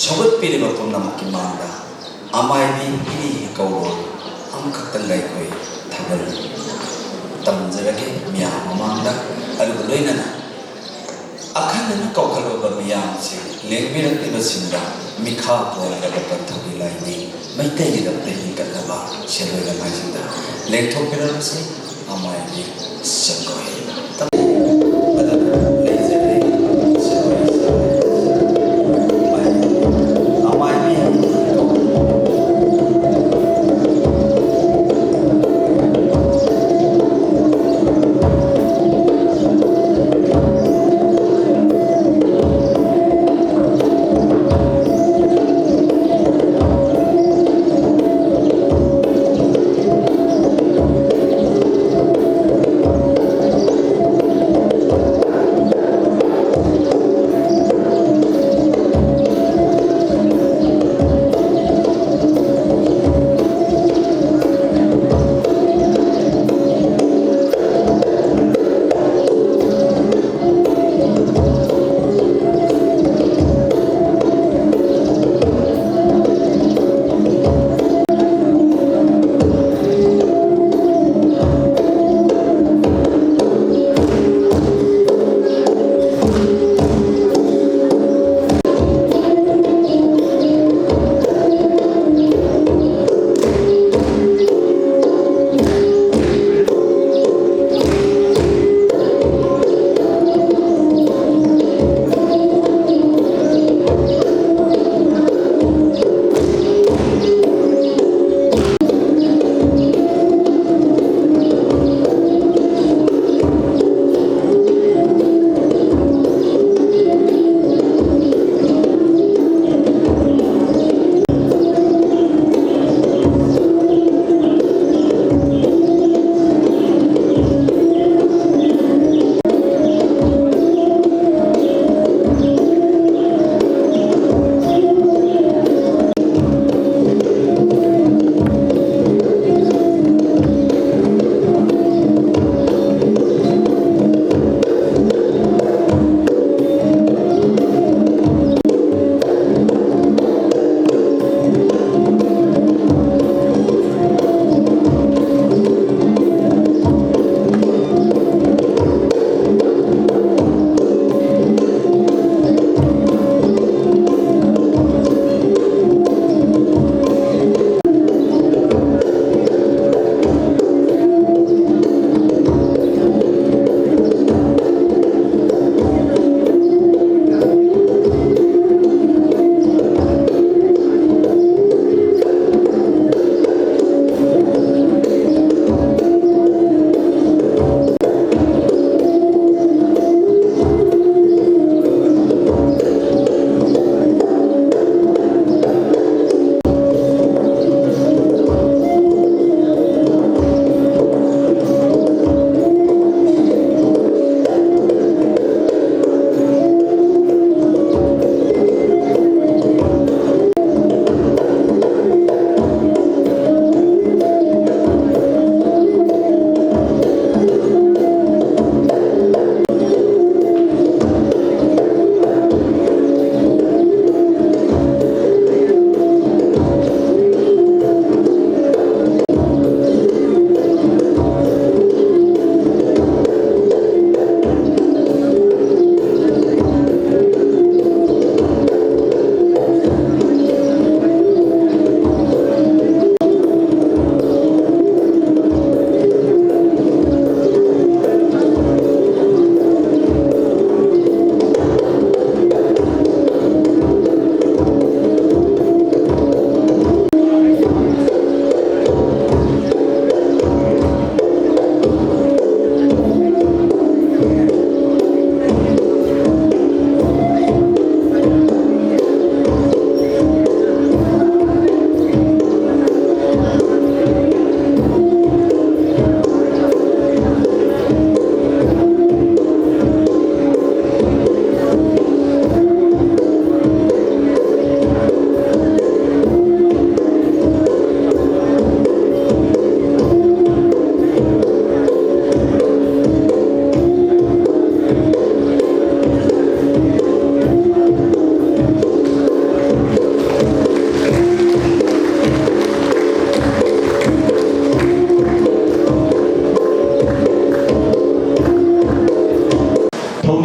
ꯁꯧꯒꯠꯄꯤꯔꯤꯕ ꯄꯨꯝꯅꯃꯛꯀꯤ ꯃꯥꯡꯗ ꯑꯃꯥꯏꯕꯤ ꯏꯅꯦ ꯀꯧꯔꯣꯏ ꯑꯃꯈꯛꯇꯪꯒ ꯑꯩꯈꯣꯏ ꯊꯥꯒꯠ ꯇꯝꯖꯔꯒꯦ ꯃꯤꯌꯥꯝ ꯃꯃꯥꯡꯗ꯫ ꯑꯗꯨꯒ ꯂꯣꯏꯅꯅ ꯑꯈꯟꯅꯅ ꯀꯧꯈꯠꯂꯕ ꯃꯤꯌꯥꯝꯁꯤꯡ, ꯂꯦꯡꯕꯤꯔꯛꯂꯤꯕꯁꯤꯡꯗ ꯃꯤꯈꯥ ꯄꯣꯟꯒꯗꯕ ꯊꯧꯒꯤ ꯂꯥꯏꯅꯤ꯫ ꯃꯩꯇꯩꯒꯤꯗꯃꯛꯇ ꯂꯤꯡꯈꯠꯅꯕ ꯁꯦꯟꯗꯣꯏ ꯂꯃꯥꯏꯁꯤꯡꯗ ꯂꯦꯡꯊꯣꯛꯄꯤꯔꯛꯂꯁꯤ꯫ ꯑꯃꯥꯏꯕꯤ ꯁꯪꯒꯣꯏ꯫ ꯑꯗꯨꯅ ꯂꯩꯖꯔꯦ꯫ ꯑꯃꯥꯏꯕꯤ꯫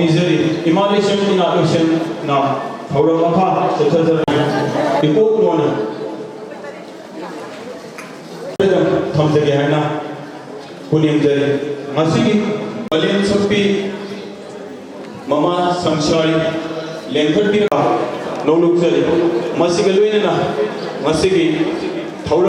ꯄꯤꯖꯔꯤ꯫ ꯏꯃꯥ ꯂꯣꯏꯁꯪ, ꯏꯅꯥꯠ ꯂꯣꯏꯁꯪꯅ ꯊꯧꯔꯝ ꯃꯈꯥ ꯆꯠꯊꯖꯔꯤ꯫ ꯏꯀꯣꯛ ꯂꯣꯟꯅ ꯊꯝꯖꯒꯦ ꯍꯥꯏꯅ ꯄꯨꯅꯦꯝꯖꯔꯤ꯫ ꯉꯁꯤꯒꯤ ꯃꯥꯂꯦꯝ ꯁꯛꯄꯤ ꯃꯃꯥ ꯁꯪꯁꯥꯔꯤ ꯂꯦꯡꯈꯠꯄꯤꯔ ꯅꯣꯡꯂꯨꯛꯆꯔꯤ꯫ ꯃꯁꯤꯒ ꯂꯣꯏꯅꯅ ꯉꯁꯤꯒꯤ ꯊꯧꯔꯝ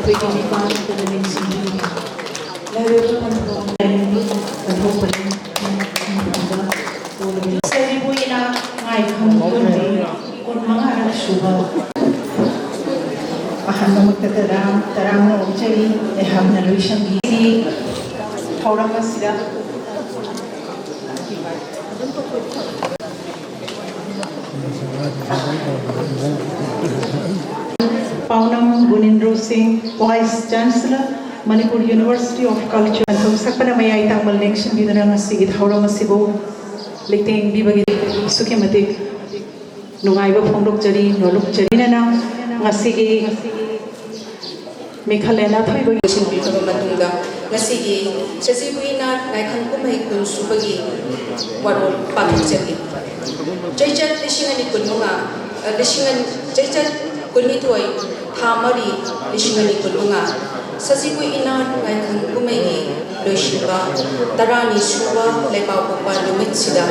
ꯑꯩꯈꯣꯏꯒꯤ ꯅꯤꯄꯥꯟ ꯅꯠꯇꯅ ꯅꯤꯡꯁꯤꯡꯕꯤꯔꯤ꯫ ꯂꯥꯏꯔꯕ ꯄꯟꯊꯣꯛ ꯂꯥꯏꯅꯤꯡꯕ ꯄꯟꯊꯣꯛꯄꯅꯤ꯫ ꯁꯖꯤꯕꯨ ꯏꯅꯥ ꯉꯥꯏꯈꯝ ꯀꯨꯟꯃꯔꯤ, ꯀꯨꯟꯃꯉꯥꯔꯛ ꯁꯨꯕ꯫ ꯑꯍꯥꯟꯕꯃꯛꯇꯗ ꯇꯔꯥꯝꯅ ꯑꯣꯛꯆꯔꯤ꯫ ꯑꯩꯍꯥꯛꯅ ꯂꯣꯏꯁꯪꯒꯤ ꯊꯧꯔꯝ ꯑꯁꯤꯗ ꯄꯥꯎꯅꯝ ꯒꯨꯅꯤꯟꯗ꯭ꯔꯣ ꯁꯤꯡ, Vice Chancellor, Manipur University of Culture, ꯁꯛꯄꯅ ꯃꯌꯥꯏ ꯇꯥꯡꯕ ꯂꯦꯡꯁꯤꯟꯕꯤꯗꯨꯅ ꯉꯁꯤꯒꯤ ꯊꯧꯔꯝ ꯑꯁꯤꯕꯨ ꯂꯩꯇꯦꯡꯕꯤꯕꯒꯤ ꯑꯁꯨꯛꯀꯤ ꯃꯇꯤꯛ ꯅꯨꯡꯉꯥꯏꯕ ꯐꯣꯡꯗꯣꯛꯆꯔꯤ, ꯅꯣꯂꯨꯛꯆꯔꯤ꯫ ꯂꯣꯏꯅꯅ ꯉꯁꯤꯒꯤ ꯃꯤꯈꯜ ꯂꯦꯟ ꯑꯊꯣꯏꯕꯒꯤ ꯂꯣꯏꯁꯤꯟꯕꯤꯈ꯭ꯔꯕ ꯃꯇꯨꯡꯗ ꯉꯁꯤꯒꯤ ꯁꯖꯤꯕꯨ ꯏꯅꯥꯠ ꯉꯥꯏꯈꯝ ꯀꯨꯝꯍꯩ ꯀꯨꯟ ꯁꯨꯕꯒꯤ ꯋꯥꯔꯣꯜ ꯄꯥꯡꯊꯣꯛꯆꯈꯤ꯫ ꯆꯩꯆꯠ ꯂꯤꯁꯤꯡ ꯑꯅꯤ ꯀꯨꯟꯃꯉꯥ, ꯑ, ꯂꯤꯁꯤꯡ ꯑꯅꯤ, ꯆꯩꯆꯠ ꯀꯨꯟꯅꯤꯊꯣꯏ, ꯊꯥ ꯃꯔꯤ, ꯂꯤꯁꯤꯡ ꯑꯅꯤ ꯀꯨꯟꯃꯉꯥ, ꯁꯖꯤꯕꯨ ꯏꯅꯥꯠ ꯉꯥꯏꯈꯝ ꯀꯨꯝꯍꯩꯒꯤ ꯂꯣꯏꯁꯤꯟꯕ ꯇꯔꯥꯅꯤ ꯁꯨꯕ ꯂꯩꯕꯥꯛꯄꯣꯛꯄ ꯅꯨꯃꯤꯠꯁꯤꯗ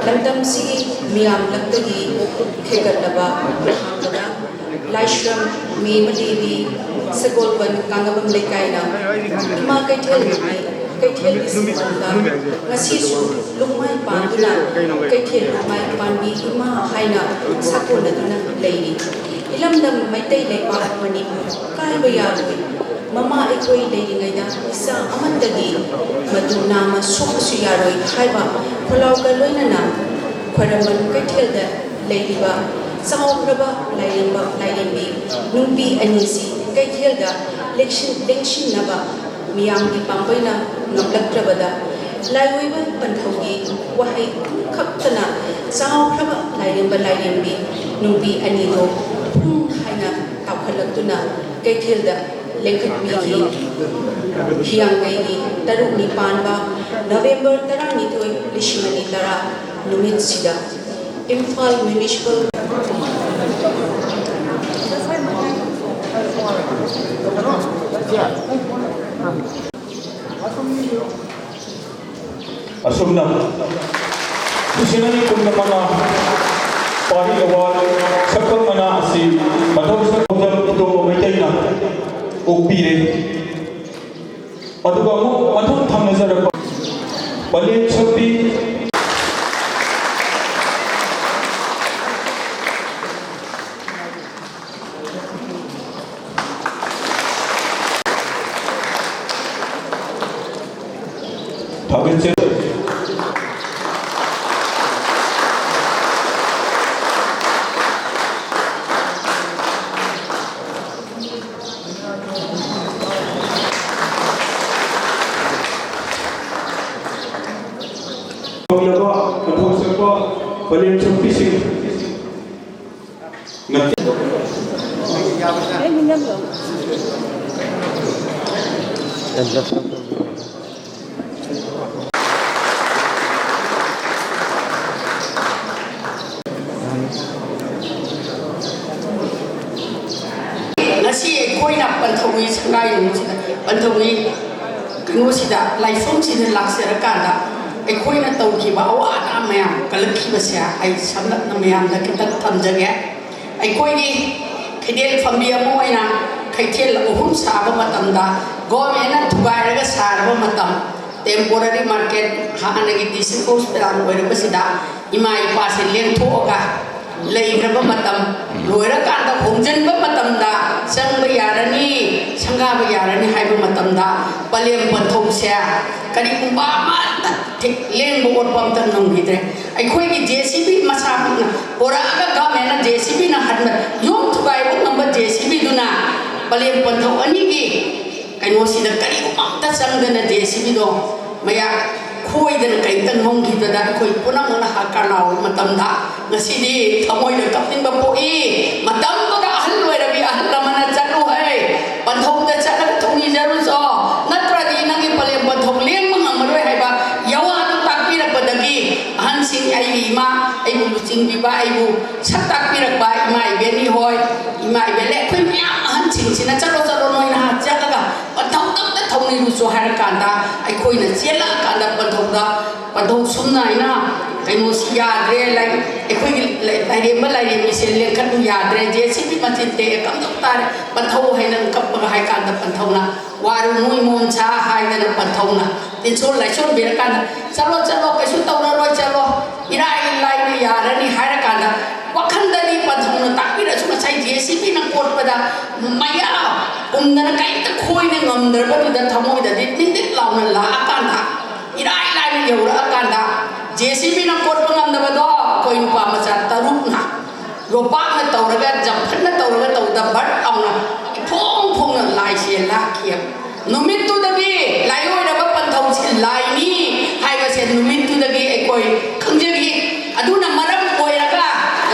ꯂꯝꯗꯝꯁꯤꯒꯤ ꯃꯤꯌꯥꯝꯂꯛꯇꯒꯤ ꯈꯦꯒꯠꯂꯕ ꯍꯥꯡꯕꯗ ꯂꯥꯏꯁ꯭ꯔꯝ ꯃꯦꯃ ꯗꯦꯕꯤ ꯁꯒꯣꯜꯕꯟ ꯀꯥꯡꯉꯕꯝ ꯂꯩꯀꯥꯏꯅ ꯏꯃꯥ ꯀꯩꯊꯦꯜ ꯅꯨꯃꯤꯠ, ꯀꯩꯊꯦꯜꯒꯤ ꯁꯤꯟꯐꯝꯗ ꯉꯁꯤꯁꯨ ꯂꯨꯛꯃꯥꯏ ꯄꯥꯟꯗꯨꯅ ꯀꯩꯊꯦꯜ ꯂꯨꯛꯃꯥꯏ ꯄꯥꯟꯕꯤ ꯏꯃꯥ ꯍꯥꯏꯅ ꯁꯥꯒꯣꯟꯅꯗꯨꯅ ꯂꯩꯔꯤ꯫ ꯏꯂꯝꯗꯝ ꯃꯩꯇꯩ ꯂꯩꯄꯥꯛ ꯃꯅꯤꯄꯨꯔ ꯀꯥꯏꯕ ꯌꯥꯔꯣꯏ꯫ ꯃꯃꯥ ꯑꯩꯈꯣꯏ ꯂꯩꯔꯤꯉꯩꯗ ꯏꯆꯥ ꯑꯃꯠꯇꯒꯤ ꯃꯇꯨ ꯅꯥꯝꯃ ꯁꯣꯛꯄꯁꯨ ꯌꯥꯔꯣꯏ ꯍꯥꯏꯕ ꯈꯣꯜꯂꯥꯎꯒ ꯂꯣꯏꯅꯅ ꯈ꯭ꯋꯥꯏꯔꯝꯕꯟ ꯀꯩꯊꯦꯜꯗ ꯂꯩꯔꯤꯕ ꯆꯥꯎꯈ꯭ꯔꯕ ꯂꯥꯏꯔꯦꯝꯕ ꯂꯥꯏꯔꯦꯝꯕꯤ ꯅꯨꯄꯤ ꯑꯅꯤꯁꯤ ꯀꯩꯊꯦꯜꯗ ꯂꯦꯡꯁꯤꯟ-, ꯂꯦꯡꯁꯤꯟꯅꯕ ꯃꯤꯌꯥꯝꯒꯤ ꯄꯥꯡꯒꯜꯅ ꯉꯝꯂꯛꯇ꯭ꯔꯕꯗ ꯂꯥꯏꯑꯣꯏꯕ ꯄꯟꯊꯧꯒꯤ ꯋꯥꯍꯩ ꯑꯃꯈꯛꯇꯅ ꯆꯥꯎꯈ꯭ꯔꯕ ꯂꯥꯏꯔꯦꯝꯕ ꯂꯥꯏꯔꯦꯝꯕꯤ ꯅꯨꯡꯕꯤ ꯑꯅꯤꯗꯣ ꯐꯨꯝ ꯍꯥꯏꯅ ꯇꯥꯎꯈꯠꯂꯛꯇꯨꯅ ꯀꯩꯊꯦꯜꯗ ꯂꯦꯡꯈꯠꯄꯤꯈꯤ꯫ ꯍꯤꯌꯥꯡꯒꯩꯒꯤ ꯇꯔꯨꯛꯅꯤ ꯄꯥꯟꯕ ꯅꯕꯦꯝꯕꯔ ꯇꯔꯥꯅꯤꯊꯣꯏ, ꯂꯤꯁꯤꯡ ꯑꯅꯤ ꯇꯔꯥ ꯅꯨꯃꯤꯠꯁꯤꯗ ꯏꯝꯐꯥꯜ ꯃ꯭ꯌꯨꯅꯤꯁꯤꯄꯥꯜ ꯑꯁꯨꯝꯅ ꯂꯤꯁꯤꯡ ꯑꯅꯤ ꯀꯨꯟꯒ ꯃꯉꯥ ꯄꯥꯔꯤ ꯑꯦꯋꯥꯔꯗ ꯁꯛꯈꯪ ꯃꯅꯥ ꯑꯁꯤ ꯃꯊꯧ ꯁꯛꯈꯪ ꯏꯇꯣꯝꯕ ꯃꯩꯇꯩꯅ ꯑꯣꯛꯄꯤꯔꯦ꯫ ꯑꯗꯨꯒ ꯑꯃꯨꯛ ꯃꯊꯪ ꯊꯪꯅꯖꯔꯛꯄ ꯄꯂꯦꯝ ꯁꯛꯄꯤ ꯊꯥꯒꯠꯆꯔꯤ꯫ ꯐꯪꯂꯕ ꯃꯊꯧ ꯆꯠꯄ ꯄꯂꯦꯝ ꯁꯛꯄꯤꯁꯤꯡ ꯅꯠꯇꯦ꯫ ꯉꯁꯤ ꯑꯩꯈꯣꯏꯅ ꯄꯟꯊꯧꯒꯤ ꯁꯉꯥꯏ ꯅꯨꯃꯤꯠꯁꯤꯗ, ꯄꯟꯊꯧꯒꯤ ꯀꯩꯅꯣꯁꯤꯗ, ꯂꯥꯏꯁꯣꯝꯁꯤꯗ ꯂꯥꯛꯆꯔꯀꯥꯟꯗ ꯑꯩꯈꯣꯏꯅ ꯇꯧꯈꯤꯕ ꯑꯋꯥ ꯑꯅꯥ ꯃꯌꯥꯝ ꯀꯜꯂꯛꯈꯤꯕꯁꯦ ꯑꯩ ꯁꯝꯂꯞꯅ ꯃꯌꯥꯝꯗ ꯈꯤꯇꯪ ꯊꯝꯖꯒꯦ꯫ ꯑꯩꯈꯣꯏꯒꯤ ꯈꯩꯗꯦꯜ ꯐꯝꯕꯤ ꯑꯃ ꯑꯣꯏꯅ ꯀꯩꯊꯦꯜ ꯑꯍꯨꯝ ꯁꯥꯕ ꯃꯇꯝꯗ, ꯒꯣꯔꯃꯦꯟꯅ ꯊꯨꯒꯥꯏꯔꯒ ꯁꯥꯔꯕ ꯃꯇꯝ, temporary market, ꯍꯥꯟꯅꯒꯤ district hospital ꯑꯣꯏꯔꯛꯄꯁꯤꯗ ꯏꯃꯥ ꯏꯄꯥꯁꯦ ꯂꯦꯡꯊꯣꯛꯑꯒ ꯂꯩꯈ꯭ꯔꯕ ꯃꯇꯝ, ꯂꯣꯏꯔꯀꯥꯟꯗ ꯍꯣꯡꯖꯤꯟꯕ ꯃꯇꯝꯗ ꯆꯪꯕ ꯌꯥꯔꯅꯤ, ꯁꯪꯒꯥꯕ ꯌꯥꯔꯅꯤ ꯍꯥꯏꯕ ꯃꯇꯝꯗ ꯄꯂꯦꯝ ꯄꯟꯊꯧꯁꯦ ꯀꯔꯤꯒꯨꯝꯕ ꯑꯃꯠꯇ ꯊꯤ-, ꯂꯦꯡꯕ ꯑꯣꯠꯄ ꯑꯝꯇ ꯉꯝꯈꯤꯗ꯭ꯔꯦ꯫ ꯑꯩꯈꯣꯏꯒꯤ JCB ꯃꯁꯥꯃꯛꯅ ꯄꯨꯔꯛꯑꯒ ꯒꯚꯔꯟꯃꯦꯟꯠꯅ JCBꯅ ꯍꯟꯕ, ꯌꯨꯝ ꯊꯨꯒꯥꯏꯕ ꯉꯝꯕ JCBꯗꯨꯅ ꯄꯂꯦꯝ ꯄꯟꯊꯧ ꯑꯅꯤꯒꯤ ꯀꯩꯅꯣꯁꯤꯗ ꯀꯔꯤꯒꯨꯝꯕ ꯑꯝꯇ ꯆꯪꯗꯅ JCBꯗꯣ ꯃꯌꯥ ꯁꯣꯏꯗꯅ ꯀꯔꯤꯝꯇ ꯉꯝꯈꯤꯗꯅ ꯑꯩꯈꯣꯏ ꯄꯨꯝꯅꯃꯛꯅ ꯍꯥꯀꯥ ꯂꯥꯎꯕ ꯃꯇꯝꯗ, ꯉꯁꯤꯗꯤ ꯊꯃꯣꯏꯗ ꯀꯞꯅꯤꯡꯕ ꯄꯣꯛꯏ꯫ ꯃꯇꯝꯗꯨꯗ ꯑꯍꯜ ꯑꯣꯏꯔꯕꯤ ꯑꯍꯜ ꯂꯃꯟꯅ "ꯆꯠꯂꯨ ꯍꯩ, ꯄꯟꯊꯧꯗ ꯆꯠꯂꯒ ꯊꯧꯅꯤꯖꯔꯨꯆꯣ, ꯅꯠꯇ꯭ꯔꯗꯤ ꯅꯪꯒꯤ ꯄꯂꯦꯝ ꯄꯟꯊꯧ ꯂꯦꯡꯕ ꯉꯝꯃꯔꯣꯏ" ꯍꯥꯏꯕ ꯌꯋꯥꯗꯨ ꯇꯥꯛꯄꯤꯔꯛꯄꯗꯒꯤ, ꯑꯍꯟꯁꯤꯡ, ꯑꯩꯒꯤ ꯏꯃꯥ, ꯑꯩꯕꯨ ꯂꯨꯆꯤꯡꯕꯤꯕ, ꯑꯩꯕꯨ ꯁꯛ ꯇꯥꯛꯄꯤꯔꯛꯄ ꯏꯃꯥ ꯏꯕꯦꯟꯅꯤ ꯍꯣꯏ, ꯏꯃꯥ ꯏꯕꯦꯟ ꯂꯩ, ꯑꯩꯈꯣꯏ ꯃꯌꯥꯝ ꯑꯍꯟꯁꯤꯡꯁꯤꯅ "ꯆꯠꯂꯣ, ꯆꯠꯂꯣ, ꯅꯣꯏ ꯅꯍꯥ ꯆꯠꯂꯒ ꯄꯟꯊꯧꯗ ꯑꯝꯇ ꯊꯧꯅꯤꯔꯨꯆꯣ" ꯍꯥꯏꯔꯀꯥꯟꯗ, ꯑꯩꯈꯣꯏꯅ ꯆꯦꯜꯂꯛꯑꯀꯥꯟꯗ ꯄꯟꯊꯧꯗ, ꯄꯟꯊꯧ ꯁꯨꯝꯅ ꯍꯥꯏꯅ ꯀꯩꯅꯣꯁꯤ ꯌꯥꯗ꯭ꯔꯦ, ꯂꯥꯏ-, ꯑꯩꯈꯣꯏꯒꯤ ꯂꯥꯏ-, ꯂꯥꯏꯔꯦꯝꯕ ꯂꯥꯏꯔꯦꯝꯕꯤꯁꯦ ꯂꯦꯡꯈꯠꯂꯨ ꯌꯥꯗ꯭ꯔꯦ, "ꯖꯦ ꯁꯤ ꯕꯤ ꯃꯆꯤꯟ ꯇꯦꯛꯑꯦ, ꯀꯝꯗꯧ ꯇꯥꯔꯦ, ꯄꯟꯊꯧ" ꯍꯥꯏꯅ ꯀꯞꯄꯒ ꯍꯥꯏ ꯀꯥꯟꯗ ꯄꯟꯊꯧꯅ "ꯋꯥꯔꯨꯅꯨ ꯏꯃꯣꯝꯆꯥ" ꯍꯥꯏꯗꯅ ꯄꯟꯊꯧꯅ ꯇꯤꯟꯁꯣꯟ ꯂꯥꯏꯁꯣꯟꯕꯤꯔꯀꯥꯟꯗ "ꯆꯠꯂꯣ, ꯆꯠꯂꯣ, ꯀꯩꯁꯨ ꯇꯧꯔꯔꯣꯏ, ꯆꯠꯂꯣ, ꯏꯔꯥꯏ ꯂꯥꯏꯅ ꯌꯥꯔꯅꯤ" ꯍꯥꯏꯔꯀꯥꯟꯗ, ꯋꯥꯈꯜꯗꯗꯤ ꯄꯟꯊꯧꯅ ꯇꯥꯛꯄꯤꯔꯁꯨ ꯉꯁꯥꯏ ꯖꯦ ꯁꯤ ꯕꯤꯅ ꯀꯣꯠꯄꯗ ꯃꯌꯥ ꯀꯨꯝꯗꯅ ꯀꯔꯤꯝꯇ ꯈꯣꯏꯅ ꯉꯝꯗ꯭ꯔꯕꯗꯨꯗ ꯊꯃꯣꯏꯗꯗꯤ ꯅꯤꯡꯗꯤꯠ ꯂꯥꯎꯅ ꯂꯥꯛꯑꯀꯥꯟꯗ, ꯏꯔꯥꯏ ꯂꯥꯏꯅ ꯌꯧꯔꯛꯑꯀꯥꯟꯗ, ꯖꯦ ꯁꯤ ꯕꯤꯅ ꯀꯣꯠꯄ ꯉꯝꯗꯕꯗꯣ ꯑꯩꯈꯣꯏ ꯅꯨꯄꯥ ꯃꯆꯥ ꯇꯔꯨꯛꯅ ꯌꯣꯄꯥꯛꯅ ꯇꯧꯔꯒ, ꯖꯝꯐꯟꯅ ꯇꯧꯔꯒ ꯇꯧꯗ ꯕꯔꯠ ꯂꯥꯎꯅ ꯏꯐꯣꯡ ꯐꯣꯡꯅ ꯂꯥꯏꯁꯦ ꯂꯥꯛꯈꯤ꯫ ꯅꯨꯃꯤꯠꯇꯨꯗꯒꯤ ꯂꯥꯏꯑꯣꯏꯔꯕ ꯄꯟꯊꯧꯁꯤ ꯂꯥꯏꯅꯤ ꯍꯥꯏꯕꯁꯦ ꯅꯨꯃꯤꯠꯇꯨꯗꯒꯤ ꯑꯩꯈꯣꯏ ꯈꯪꯖꯈꯤ꯫ ꯑꯗꯨꯅ ꯃꯔꯝ ꯑꯣꯏꯔꯒ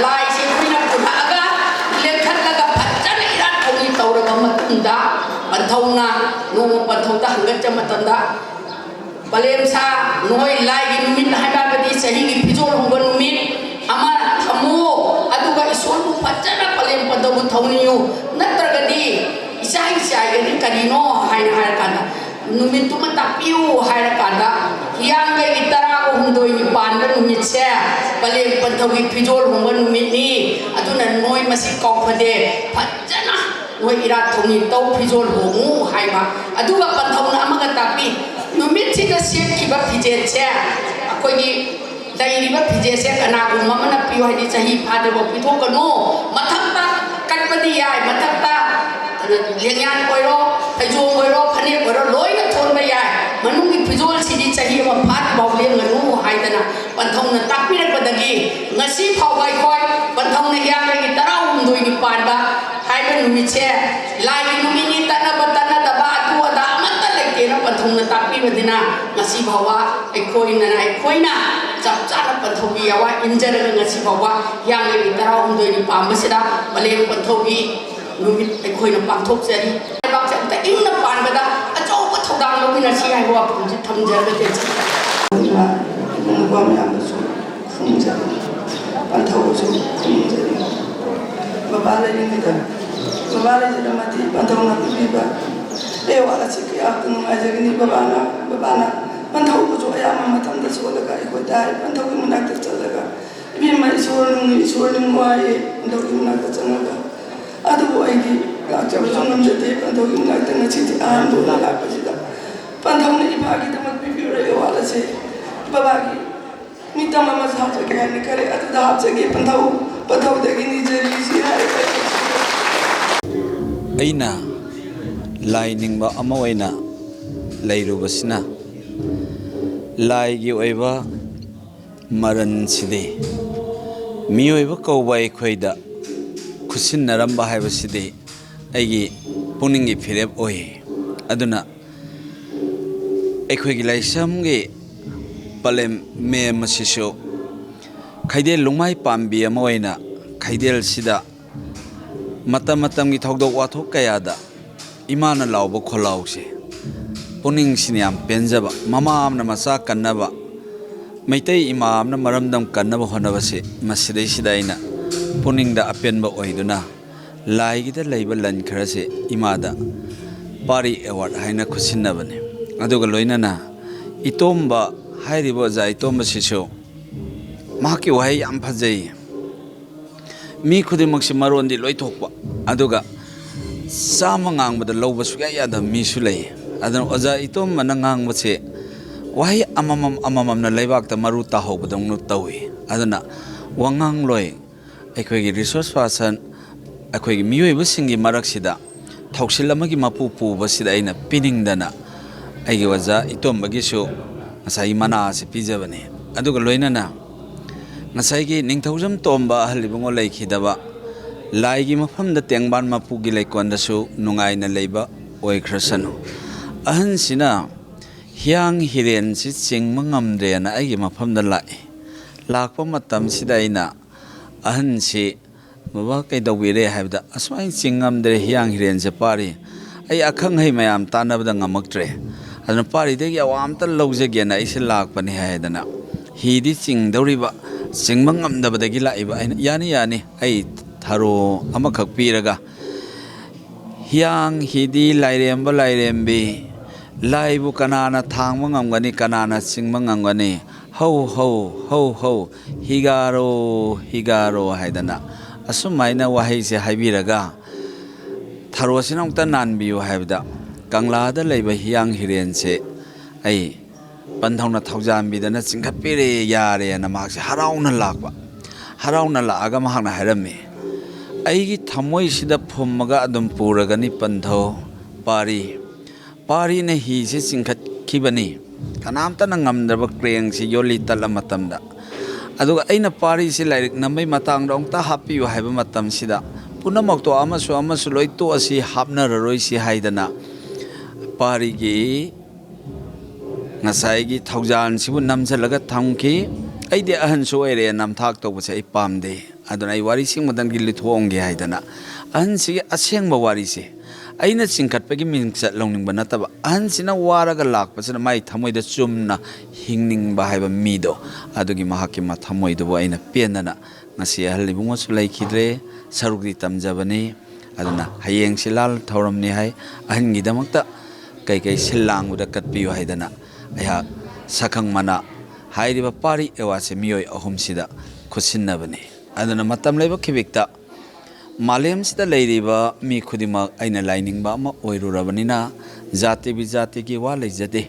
ꯂꯥꯏꯁꯦ ꯑꯩꯈꯣꯏꯅ ꯄꯨꯔꯛꯑꯒ ꯂꯦꯡꯈꯠꯂꯒ ꯐꯖꯅ ꯏꯔꯥꯠ ꯊꯧꯅꯤ ꯇꯧꯔꯕ ꯃꯇꯨꯡꯗ, ꯄꯟꯊꯧꯅ ꯅꯣꯡꯃ ꯄꯟꯊꯧꯗ ꯍꯪꯒꯠꯆ ꯃꯇꯝꯗ, "ꯄꯂꯦꯝ ꯁꯥ, ꯅꯣꯏ ꯂꯥꯏꯒꯤ ꯅꯨꯃꯤꯠ ꯍꯥꯏꯕꯗꯤ ꯆꯍꯤꯒꯤ ꯐꯤꯖꯣꯜ ꯍꯣꯡꯕ ꯅꯨꯃꯤꯠ ꯑꯃ ꯊꯝꯃꯨ, ꯑꯗꯨꯒ ꯏꯁꯣꯔꯕꯨ ꯐꯖꯅ ꯄꯂꯦꯝ ꯄꯟꯊꯧꯕꯨ ꯊꯧꯅꯤꯌꯨ, ꯅꯠꯇ꯭ꯔꯒꯗꯤ ꯏꯆꯥꯏ ꯆꯥꯏꯒꯅꯤ, ꯀꯔꯤꯅꯣ?" ꯍꯥꯏꯅ ꯍꯥꯏꯔꯀꯥꯟꯗ, "ꯅꯨꯃꯤꯠꯇꯨꯃ ꯇꯥꯛꯄꯤꯌꯨ" ꯍꯥꯏꯔꯀꯥꯟꯗ, ꯍꯤꯌꯥꯡꯒꯩꯒꯤ ꯇꯔꯥꯒ ꯍꯨꯝꯗꯣꯏꯅꯤ ꯄꯥꯟꯕ ꯅꯨꯃꯤꯠꯁꯦ ꯄꯂꯦꯝ ꯄꯟꯊꯧꯒꯤ ꯐꯤꯖꯣꯜ ꯍꯣꯡꯕ ꯅꯨꯃꯤꯠꯅꯤ, ꯑꯗꯨꯅ ꯅꯣꯏ ꯃꯁꯤ ꯀꯥꯎꯐꯗꯦ, ꯐꯖꯅ ꯅꯣꯏ ꯏꯔꯥꯠ ꯊꯧꯅꯤ ꯇꯧ, ꯐꯤꯖꯣꯜ ꯍꯣꯡꯉꯨ ꯍꯥꯏꯕ꯫ ꯑꯗꯨꯒ ꯄꯟꯊꯧꯅ ꯑꯃꯒ ꯇꯥꯛꯄꯤ, ꯅꯨꯃꯤꯠꯁꯤꯗ ꯁꯦꯠꯈꯤꯕ ꯐꯤꯖꯦꯠꯁꯦ, ꯑꯩꯈꯣꯏꯒꯤ ꯂꯩꯔꯤꯕ ꯐꯤꯖꯦꯠꯁꯦ ꯀꯅꯥꯒꯨꯝꯕ ꯑꯃꯅ ꯄꯤꯌꯨ ꯍꯥꯏꯗꯤ ꯆꯍꯤ ꯐꯥꯗ꯭ꯔꯤꯐꯥꯎ ꯄꯤꯊꯣꯛꯀꯅꯨ꯫ ꯃꯊꯛꯇ ꯀꯠꯄꯗꯤ ꯌꯥꯏ, ꯃꯊꯛꯇ ꯂꯦꯡꯌꯥꯟ ꯑꯣꯏꯔꯣ, ꯐꯩꯖꯣꯝ ꯑꯣꯏꯔꯣ, ꯐꯅꯦꯛ ꯑꯣꯏꯔꯣ, ꯂꯣꯏꯅ ꯊꯣꯟꯕ ꯌꯥꯏ, ꯃꯅꯨꯡꯒꯤ ꯐꯤꯖꯣꯜꯁꯤꯗꯤ ꯆꯍꯤ ꯑꯃ ꯐꯥꯗ꯭ꯔꯤꯐꯥꯎ ꯂꯦꯡꯒꯅꯨ ꯍꯥꯏꯗꯅ ꯄꯟꯊꯧꯅ ꯇꯥꯛꯄꯤꯔꯛꯄꯗꯒꯤ ꯉꯁꯤ ꯐꯥꯎꯕ ꯑꯩꯈꯣꯏ ꯄꯟꯊꯧꯅ ꯍꯤꯌꯥꯡꯒꯩꯒꯤ ꯇꯔꯥꯍꯨꯝꯗꯣꯏꯅꯤ ꯄꯥꯟꯕ ꯍꯥꯏꯕ ꯅꯨꯃꯤꯠꯁꯦ ꯂꯥꯏꯒꯤ ꯅꯨꯃꯤꯠꯅꯤ, ꯇꯠꯅꯕ ꯇꯠꯅꯗꯕ ꯑꯗꯨ ꯑꯗꯥ ꯑꯃꯠꯇ ꯂꯩꯇꯦꯅ ꯄꯟꯊꯧꯅ ꯇꯥꯛꯄꯤ꯫ ꯑꯗꯨꯅ ꯉꯁꯤ ꯐꯥꯎꯕ ꯑꯩꯈꯣꯏꯅ ꯑꯩꯈꯣꯏꯅ ꯆꯞ ꯆꯥꯅ ꯄꯟꯊꯧꯒꯤ ꯑꯦꯋꯥꯔꯗ ꯏꯟꯖꯔꯒ ꯉꯁꯤ ꯐꯥꯎꯕ ꯍꯤꯌꯥꯡꯒꯩꯒꯤ ꯇꯔꯥꯍꯨꯝꯗꯣꯏꯅꯤ ꯄꯥꯟꯕꯁꯤꯗ ꯄꯂꯦꯝ ꯄꯟꯊꯧꯒꯤ ꯅꯨꯃꯤꯠ ꯑꯩꯈꯣꯏꯅ ꯄꯥꯡꯊꯣꯛꯆꯔꯤ꯫ ꯂꯩꯕꯥꯛꯁꯦ ꯑꯝꯇ ꯏꯪꯅ ꯄꯥꯟꯕꯗ ꯑꯆꯧꯕ ꯊꯧꯗꯥꯡ ꯂꯧꯃꯤꯟꯅꯁꯤ ꯍꯥꯏꯕ ꯋꯥꯐꯝꯁꯤ ꯊꯝꯖꯔꯒ ꯇꯦꯟꯖꯩ꯫ ꯑꯗꯨꯅ ꯏꯕꯨꯡ ꯏꯄ꯭ꯋꯥ ꯃꯌꯥꯝꯗꯁꯨ ꯈꯨꯔꯨꯝꯖꯔꯤ꯫ ꯄꯟꯊꯧꯕꯁꯨ ꯈꯨꯔꯨꯝꯖꯔꯤ꯫ ꯕꯕꯥ ꯂꯩꯔꯤꯉꯩꯗ, ꯕꯕꯥ ꯂꯩꯖꯔꯝꯃꯗꯤ ꯄꯟꯊꯧꯅ ꯄꯤꯕꯤꯕ ꯑꯦꯋꯥꯔꯗ ꯑꯁꯤ ꯀꯌꯥ ꯅꯨꯡꯉꯥꯏꯖꯒꯅꯤ꯫ ꯕꯕꯥꯅ, ꯕꯕꯥꯅ ꯄꯟꯊꯧꯕꯁꯨ ꯑꯌꯥꯝꯕ ꯃꯇꯝꯗ ꯁꯣꯜꯂꯒ ꯑꯩꯈꯣꯏꯗ ꯍꯥꯏ, ꯄꯟꯊꯧꯒꯤ ꯃꯅꯥꯛꯇ ꯆꯠꯂꯒ, "ꯏꯕꯦꯝꯃ, ꯏꯁꯣꯔ ꯅꯨꯡ, ꯏꯁꯣꯔ ꯅꯨꯡ ꯋꯥꯏꯌꯦ ꯄꯟꯊꯧꯒꯤ ꯃꯅꯥꯛꯇ ꯆꯪꯉꯒ"꯫ ꯑꯗꯨꯕꯨ ꯑꯩꯗꯤ ꯂꯥꯛꯆꯕꯁꯨ ꯉꯝꯖꯗꯦ꯫ ꯄꯟꯊꯧꯒꯤ ꯃꯅꯥꯛꯇ ꯉꯁꯤꯗꯤ ꯑꯍꯥꯟꯕ ꯑꯣꯏꯅ ꯂꯥꯛꯄꯁꯤꯗ ꯄꯟꯊꯧꯅ ꯏꯄꯥꯒꯤꯗꯃꯛ ꯄꯤꯕꯤꯕ ꯑꯦꯋꯥꯔꯗ ꯑꯁꯤ ꯕꯕꯥꯒꯤ ꯃꯤꯇꯝ ꯑꯃ ꯁꯥꯖꯒꯦ ꯍꯥꯏꯅ ꯈꯜꯂꯤ꯫ ꯑꯗꯨꯗ ꯍꯥꯞꯆꯒꯦ ꯄꯟꯊꯧ, ꯄꯟꯊꯧꯗꯒꯤ ꯅꯤꯖꯔꯤ ꯁꯤ ꯍꯥꯏꯔꯒ ꯑꯩ ꯑꯩꯅ ꯂꯥꯏ ꯅꯤꯡꯕ ꯑꯃ ꯑꯣꯏꯅ ꯂꯩꯔꯨꯕꯁꯤꯅ ꯂꯥꯏꯒꯤ ꯑꯣꯏꯕ ꯃꯔꯟꯁꯤꯗꯤ ꯃꯤꯑꯣꯏꯕ ꯀꯧꯕ ꯑꯩꯈꯣꯏꯗ ꯈꯨꯠꯁꯤꯟꯅꯔꯝꯕ ꯍꯥꯏꯕꯁꯤꯗꯤ ꯑꯩꯒꯤ ꯄꯨꯛꯅꯤꯡꯒꯤ ꯐꯤꯔꯦꯞ ꯑꯣꯏ꯫ ꯑꯗꯨꯅ ꯑꯩꯈꯣꯏꯒꯤ ꯂꯥꯏꯁ꯭ꯔꯝꯒꯤ ꯄꯂꯦꯝ ꯃꯦꯝ ꯑꯁꯤꯁꯨ ꯈꯩꯗꯦꯜ ꯂꯨꯡꯃꯥꯏ ꯄꯥꯝꯕꯤ ꯑꯃ ꯑꯣꯏꯅ ꯈꯩꯗꯦꯜꯁꯤꯗ ꯃꯇꯝ ꯃꯇꯝꯒꯤ ꯊꯧꯗꯣꯛ ꯋꯥꯊꯣꯛ ꯀꯌꯥꯗ ꯏꯃꯥꯅ ꯂꯥꯎꯕ ꯈꯣꯜꯂꯥꯎꯁꯦ ꯄꯨꯛꯅꯤꯡꯁꯤꯅ ꯌꯥꯝ ꯄꯦꯟꯖꯕ, ꯃꯃꯥ ꯑꯃꯅ ꯃꯆꯥ ꯀꯟꯅꯕ, ꯃꯩꯇꯩ ꯏꯃꯥ ꯑꯃꯅ ꯃꯔꯝꯗꯝ ꯀꯟꯅꯕ ꯍꯣꯠꯅꯕꯁꯦ, ꯃꯁꯤꯗꯩꯁꯤꯗ ꯑꯩꯅ ꯄꯨꯛꯅꯤꯡꯗ ꯑꯄꯦꯟꯕ ꯑꯣꯏꯗꯨꯅ ꯂꯥꯏꯒꯤꯗ ꯂꯩꯕ ꯂꯟ ꯈꯔꯁꯦ ꯏꯃꯥꯗ ꯄꯥꯔꯤ ꯑꯦꯋꯥꯔꯗ ꯍꯥꯏꯅ ꯈꯨꯠꯁꯤꯟꯅꯕꯅꯤ꯫ ꯑꯗꯨꯒ ꯂꯣꯏꯅꯅ ꯏꯇꯣꯝꯕ ꯍꯥꯏꯔꯤꯕ ꯑꯣꯖꯥ ꯏꯇꯣꯝꯕꯁꯤꯁꯨ ꯃꯍꯥꯛꯀꯤ ꯋꯥꯍꯩ ꯌꯥꯝ ꯐꯖꯩ꯫ ꯃꯤ ꯈꯨꯗꯤꯡꯃꯛꯁꯤ ꯃꯔꯣꯟꯗꯤ ꯂꯣꯏ ꯊꯣꯛꯄ, ꯑꯗꯨꯒ ꯆꯥꯝꯃ ꯉꯥꯡꯕꯗ ꯂꯧꯕ ꯁꯨꯛꯌꯥ ꯌꯥꯗꯕ ꯃꯤꯁꯨ ꯂꯩ꯫ ꯑꯗꯨꯅ ꯑꯣꯖꯥ ꯏꯇꯣꯝꯕꯅ ꯉꯥꯡꯕꯁꯦ ꯋꯥꯍꯩ ꯑꯃꯃꯝ ꯑꯃꯃꯝꯅ ꯂꯩꯕꯥꯛꯇ ꯃꯔꯨ ꯇꯥꯍꯧꯕꯗꯧꯅ ꯇꯧꯏ꯫ ꯑꯗꯨꯅ ꯋꯥꯉꯥꯡꯂꯣꯏ, ꯑꯩꯈꯣꯏꯒꯤ ꯔꯤꯁꯣꯔꯁ ꯄꯥꯔꯁꯟ, ꯑꯩꯈꯣꯏꯒꯤ ꯃꯤꯑꯣꯏꯕꯁꯤꯡꯒꯤ ꯃꯔꯛꯁꯤꯗ ꯊꯧꯁꯤꯜ ꯑꯃꯒꯤ ꯃꯄꯨ ꯄꯨꯕꯁꯤꯗ ꯑꯩꯅ ꯄꯤꯅꯤꯡꯗꯅ ꯑꯩꯒꯤ ꯑꯣꯖꯥ ꯏꯇꯣꯝꯕꯒꯤꯁꯨ ꯉꯁꯥꯏꯒꯤ ꯃꯅꯥ ꯑꯁꯤ ꯄꯤꯖꯕꯅꯤ꯫ ꯑꯗꯨꯒ ꯂꯣꯏꯅꯅ ꯉꯁꯥꯏꯒꯤ ꯅꯤꯡꯊꯧꯖꯝ ꯇꯣꯝꯕ ꯑꯍꯜ ꯏꯕꯨꯡꯉꯣ ꯂꯩꯈꯤꯗꯕ ꯂꯥꯏꯒꯤ ꯃꯐꯝꯗ ꯇꯦꯡꯕꯥꯟ ꯃꯄꯨꯒꯤ ꯂꯩꯀꯣꯜꯗꯁꯨ ꯅꯨꯡꯉꯥꯏꯅ ꯂꯩꯕ ꯑꯣꯏꯈ꯭ꯔꯁꯅꯨ꯫ ꯑꯍꯟꯁꯤꯅ ꯍꯤꯌꯥꯡ ꯍꯤꯔꯦꯟꯁꯤ ꯆꯤꯡꯕ ꯉꯝꯗ꯭ꯔꯦꯅ ꯑꯩꯒꯤ ꯃꯐꯝꯗ ꯂꯥꯛꯏ꯫ ꯂꯥꯛꯄ ꯃꯇꯝꯁꯤꯗ ꯑꯩꯅ ꯑꯍꯟꯁꯤ, "ꯕꯕꯥ, ꯀꯩꯗꯧꯕꯤꯔꯦ?" ꯍꯥꯏꯕꯗ, "ꯑꯁꯨꯃꯥꯏꯅ ꯆꯤꯡ ꯉꯝꯗ꯭ꯔꯦ, ꯍꯤꯌꯥꯡ ꯍꯤꯔꯦꯟꯁꯦ ꯄꯥꯔꯤ꯫ ꯑꯩ ꯑꯈꯪ ꯑꯍꯩ ꯃꯌꯥꯝ ꯇꯥꯟꯅꯕꯗ ꯉꯝꯃꯛꯇ꯭ꯔꯦ꯫ ꯑꯗꯨꯅ ꯄꯥꯔꯤꯗꯒꯤ ꯑꯋꯥ ꯑꯝꯇ ꯂꯧꯖꯒꯦꯅ ꯑꯩꯁꯦ ꯂꯥꯛꯄꯅꯤ" ꯍꯥꯏꯗꯅ, ꯍꯤꯗꯤ ꯆꯤꯡꯗꯧꯔꯤꯕ, ꯆꯤꯡꯕ ꯉꯝꯗꯕꯗꯒꯤ ꯂꯥꯛꯏꯕ꯫ ꯑꯩꯅ, "ꯌꯥꯅꯤ, ꯌꯥꯅꯤ, ꯑꯩ ꯊꯔꯣ ꯑꯃꯈꯛ ꯄꯤꯔꯒ, ꯍꯤꯌꯥꯡ ꯍꯤꯗꯤ ꯂꯥꯏꯔꯦꯝꯕ ꯂꯥꯏꯔꯦꯝꯕꯤ, ꯂꯥꯏꯕꯨ ꯀꯅꯥꯅ ꯊꯥꯡꯕ ꯉꯝꯒꯅꯤ, ꯀꯅꯥꯅ ꯆꯤꯡꯕ ꯉꯝꯒꯅꯤ? ꯍꯧ, ꯍꯧ, ꯍꯧ, ꯍꯧ, ꯍꯤꯒꯥꯔꯣ, ꯍꯤꯒꯥꯔꯣ" ꯍꯥꯏꯗꯅ ꯑꯁꯨꯃꯥꯏꯅ ꯋꯥꯍꯩꯁꯦ ꯍꯥꯏꯕꯤꯔꯒ, "ꯊꯔꯣꯁꯤꯅ ꯑꯃꯨꯛꯇ ꯅꯥꯟꯕꯤꯌꯨ" ꯍꯥꯏꯕꯗ, ꯀꯪꯂꯥꯗ ꯂꯩꯕ ꯍꯤꯌꯥꯡ ꯍꯤꯔꯦꯟꯁꯦ ꯑꯩ ꯄꯟꯊꯧꯅ ꯊꯧꯖꯥꯟꯕꯤꯗꯅ ꯆꯤꯡꯈꯠꯄꯤꯔꯦ, ꯌꯥꯔꯦꯅ ꯃꯍꯥꯛꯁꯦ ꯍꯔꯥꯎꯅ ꯂꯥꯛꯄ꯫ ꯍꯔꯥꯎꯅ ꯂꯥꯛꯑꯒ ꯃꯍꯥꯛꯅ ꯍꯥꯏꯔꯝꯃꯤ, "ꯑꯩꯒꯤ ꯊꯃꯣꯏꯁꯤꯗ ꯐꯨꯝꯃꯒ ꯑꯗꯨꯝ ꯄꯨꯔꯒꯅꯤ ꯄꯟꯊꯧ ꯄꯥꯔꯤ꯫ ꯄꯥꯔꯤꯅ ꯍꯤꯁꯦ ꯆꯤꯡꯈꯠꯈꯤꯕꯅꯤ, ꯀꯅꯥꯝꯇꯅ ꯉꯝꯗ꯭ꯔꯕ ꯀ꯭ꯔꯦꯡꯁꯤ ꯌꯣꯜꯂꯤ ꯇꯠꯂ ꯃꯇꯝꯗ꯫ ꯑꯗꯨꯒ ꯑꯩꯅ ꯄꯥꯔꯤꯁꯤ ꯂꯥꯏꯔꯤꯛ ꯅꯝꯕꯩ ꯃꯇꯥꯡꯗ ꯑꯃꯨꯛꯇ ꯍꯥꯞꯄꯤꯌꯨ ꯍꯥꯏꯕ ꯃꯇꯝꯁꯤꯗ, ꯄꯨꯝꯅꯃꯛꯇꯣ ꯑꯃꯁꯨ ꯑꯃꯁꯨ ꯂꯣꯏ ꯇꯣꯛꯑꯁꯤ, ꯍꯥꯞꯅꯔꯔꯣꯏꯁꯤ" ꯍꯥꯏꯗꯅ ꯄꯥꯔꯤꯒꯤ ꯉꯁꯥꯏꯒꯤ ꯊꯧꯖꯥꯟꯁꯤꯕꯨ ꯅꯝꯁꯤꯜꯂꯒ ꯊꯝꯈꯤ꯫ ꯑꯩꯗꯤ ꯑꯍꯟꯁꯨ ꯑꯣꯏꯔꯦ, ꯅꯝꯊꯥꯛ ꯇꯧꯕꯁꯦ ꯑꯩ ꯄꯥꯝꯗꯦ, ꯑꯗꯨꯅ ꯑꯩ ꯋꯥꯔꯤ ꯁꯤꯃꯗꯪꯗꯤ ꯂꯤꯊꯣꯛꯑꯝꯒꯦ ꯍꯥꯏꯗꯅ, ꯑꯍꯟꯁꯤꯒꯤ ꯑꯁꯦꯡꯕ ꯋꯥꯔꯤꯁꯦ, ꯑꯩꯅ ꯆꯤꯡꯈꯠꯄꯒꯤ ꯃꯤꯡꯆꯠ ꯂꯧꯅꯤꯡꯕ ꯅꯠꯇꯕ, ꯑꯍꯟꯁꯤꯅ ꯋꯥꯔꯒ ꯂꯥꯛꯄꯁꯤꯅ ꯃꯥꯏ ꯊꯃꯣꯏꯗ ꯆꯨꯝꯅ ꯍꯤꯡꯅꯤꯡꯕ ꯍꯥꯏꯕ ꯃꯤꯗꯣ, ꯑꯗꯨꯒꯤ ꯃꯍꯥꯛꯀꯤ ꯃ-, ꯊꯃꯣꯏꯗꯨꯕꯨ ꯑꯩꯅ ꯄꯦꯟꯗꯅ, ꯉꯁꯤ ꯑꯍꯜ ꯏꯕꯨꯡꯉꯣꯁꯨ ꯂꯩꯈꯤꯗ꯭ꯔꯦ, ꯁꯔꯨꯛꯇꯤ ꯇꯝꯖꯕꯅꯤ꯫ ꯑꯗꯨꯅ ꯍꯌꯦꯡꯁꯤ ꯂꯥꯜ ꯊꯧꯔꯝꯅꯤ ꯍꯥꯏ, ꯑꯍꯟꯒꯤꯗꯃꯛꯇ ꯀꯩꯀꯩ ꯁꯤꯜ ꯂꯥꯡꯕꯗ ꯀꯠꯄꯤꯌꯨ ꯍꯥꯏꯗꯅ ꯑꯩꯍꯥꯛ ꯁꯛꯈꯪ ꯃꯅꯥ ꯍꯥꯏꯔꯤꯕ ꯄꯥꯔꯤ ꯑꯦꯋꯥꯔꯗꯁꯦ ꯃꯤꯑꯣꯏ ꯑꯍꯨꯝꯁꯤꯗ ꯈꯨꯠꯁꯤꯟꯅꯕꯅꯤ꯫ ꯑꯗꯨꯅ ꯃꯇꯝ ꯂꯩꯕ ꯈꯤꯕꯤꯛꯇ ꯃꯥꯂꯦꯝꯁꯤꯗ ꯂꯩꯔꯤꯕ ꯃꯤ ꯈꯨꯗꯤꯡꯃꯛ ꯑꯩꯅ ꯂꯥꯏꯅꯤꯡꯕ ꯑꯃ ꯑꯣꯏꯔꯨꯔꯕꯅꯤꯅ, ꯖꯥꯇꯤ ꯕꯤꯖꯥꯇꯤꯒꯤ ꯋꯥ ꯂꯩꯖꯗꯦ꯫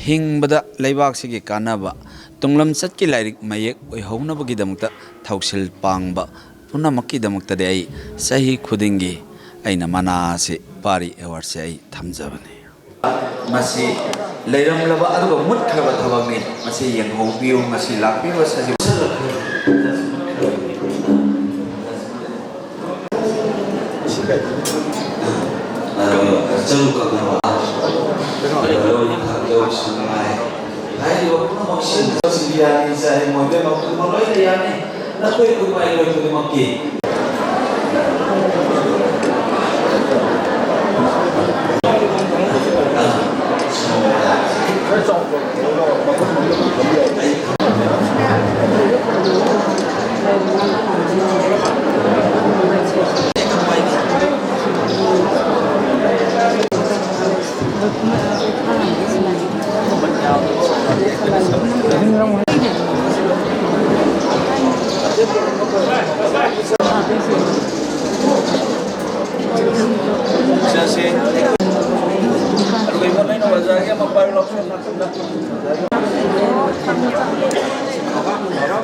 ꯍꯤꯡꯕꯗ ꯂꯩꯕꯥꯛꯁꯤꯒꯤ ꯀꯥꯟꯅꯕ, ꯇꯨꯡꯂꯝꯆꯠꯀꯤ ꯂꯥꯏꯔꯤꯛ ꯃꯌꯦꯛ ꯑꯣꯏꯍꯧꯅꯕꯒꯤꯗꯃꯛꯇ ꯊꯧꯁꯤꯜ ꯄꯥꯡꯕ ꯄꯨꯝꯅꯃꯛꯀꯤꯗꯃꯛꯇꯗꯤ ꯑꯩ ꯆꯍꯤ ꯈꯨꯗꯤꯡꯒꯤ ꯑꯩꯅ ꯃꯅꯥ ꯑꯁꯤ, ꯄꯥꯔꯤ ꯑꯦꯋꯥꯔꯗꯁꯦ ꯑꯩ ꯊꯝꯖꯕꯅꯤ꯫ ꯃꯁꯤ ꯂꯩꯔꯝꯂꯕ ꯑꯗꯨꯒ ꯃꯨꯠꯈ꯭ꯔꯕ ꯊꯕꯛꯅꯤ꯫ ꯃꯁꯤ ꯌꯦꯡꯍꯧꯕꯤꯌꯨ꯫ ꯉꯁꯤ ꯂꯥꯛꯄꯤꯕ ꯁꯖꯤꯕꯨ ꯁꯤꯟꯕꯁꯤꯡ ꯌꯥꯅꯤ, ꯆꯥꯍꯦ ꯃꯣꯏꯕꯦꯝ ꯃꯈꯣꯏ ꯂꯣꯏꯅ ꯌꯥꯅꯤ꯫ ꯅꯈꯣꯏ ꯈꯨꯗꯤꯡꯃꯛ ꯑꯩꯈꯣꯏ ꯈꯨꯗꯤꯡꯃꯛꯀꯤ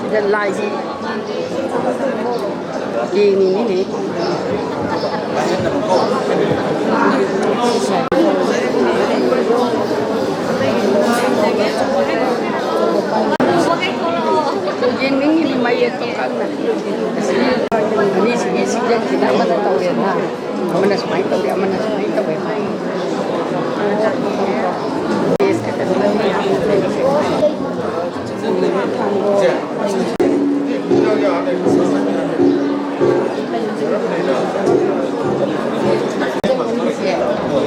ꯁꯤꯗ ꯂꯥꯏꯒꯤ ꯌꯦꯡꯉꯤꯅꯤꯅꯦ꯫ ꯌꯦꯡꯅꯤꯡꯉꯤꯅꯤ ꯃꯌꯦꯛꯇꯣ ꯀꯟꯅ꯫ ꯑꯅꯤꯁꯤꯒꯤ ꯁꯤꯖꯟꯁꯤꯗ ꯑꯃꯅ ꯇꯧꯔꯦꯅ, ꯑꯃꯅ ꯁꯨꯃꯥꯏꯅ ꯇꯧꯔꯦ, ꯑꯃꯅ ꯁꯨꯃꯥꯏꯅ ꯇꯧꯔꯦ ꯍꯥꯏ꯫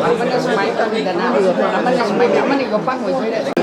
ꯑꯃꯅ ꯁꯨꯃꯥꯏꯅ ꯇꯧꯔꯤꯗꯅ, ꯑꯃꯅ ꯁꯨꯃꯥꯏꯅ, ꯑꯃꯅ ꯌꯣꯄꯥꯛ ꯑꯣꯏꯗꯣꯏꯔꯦ꯫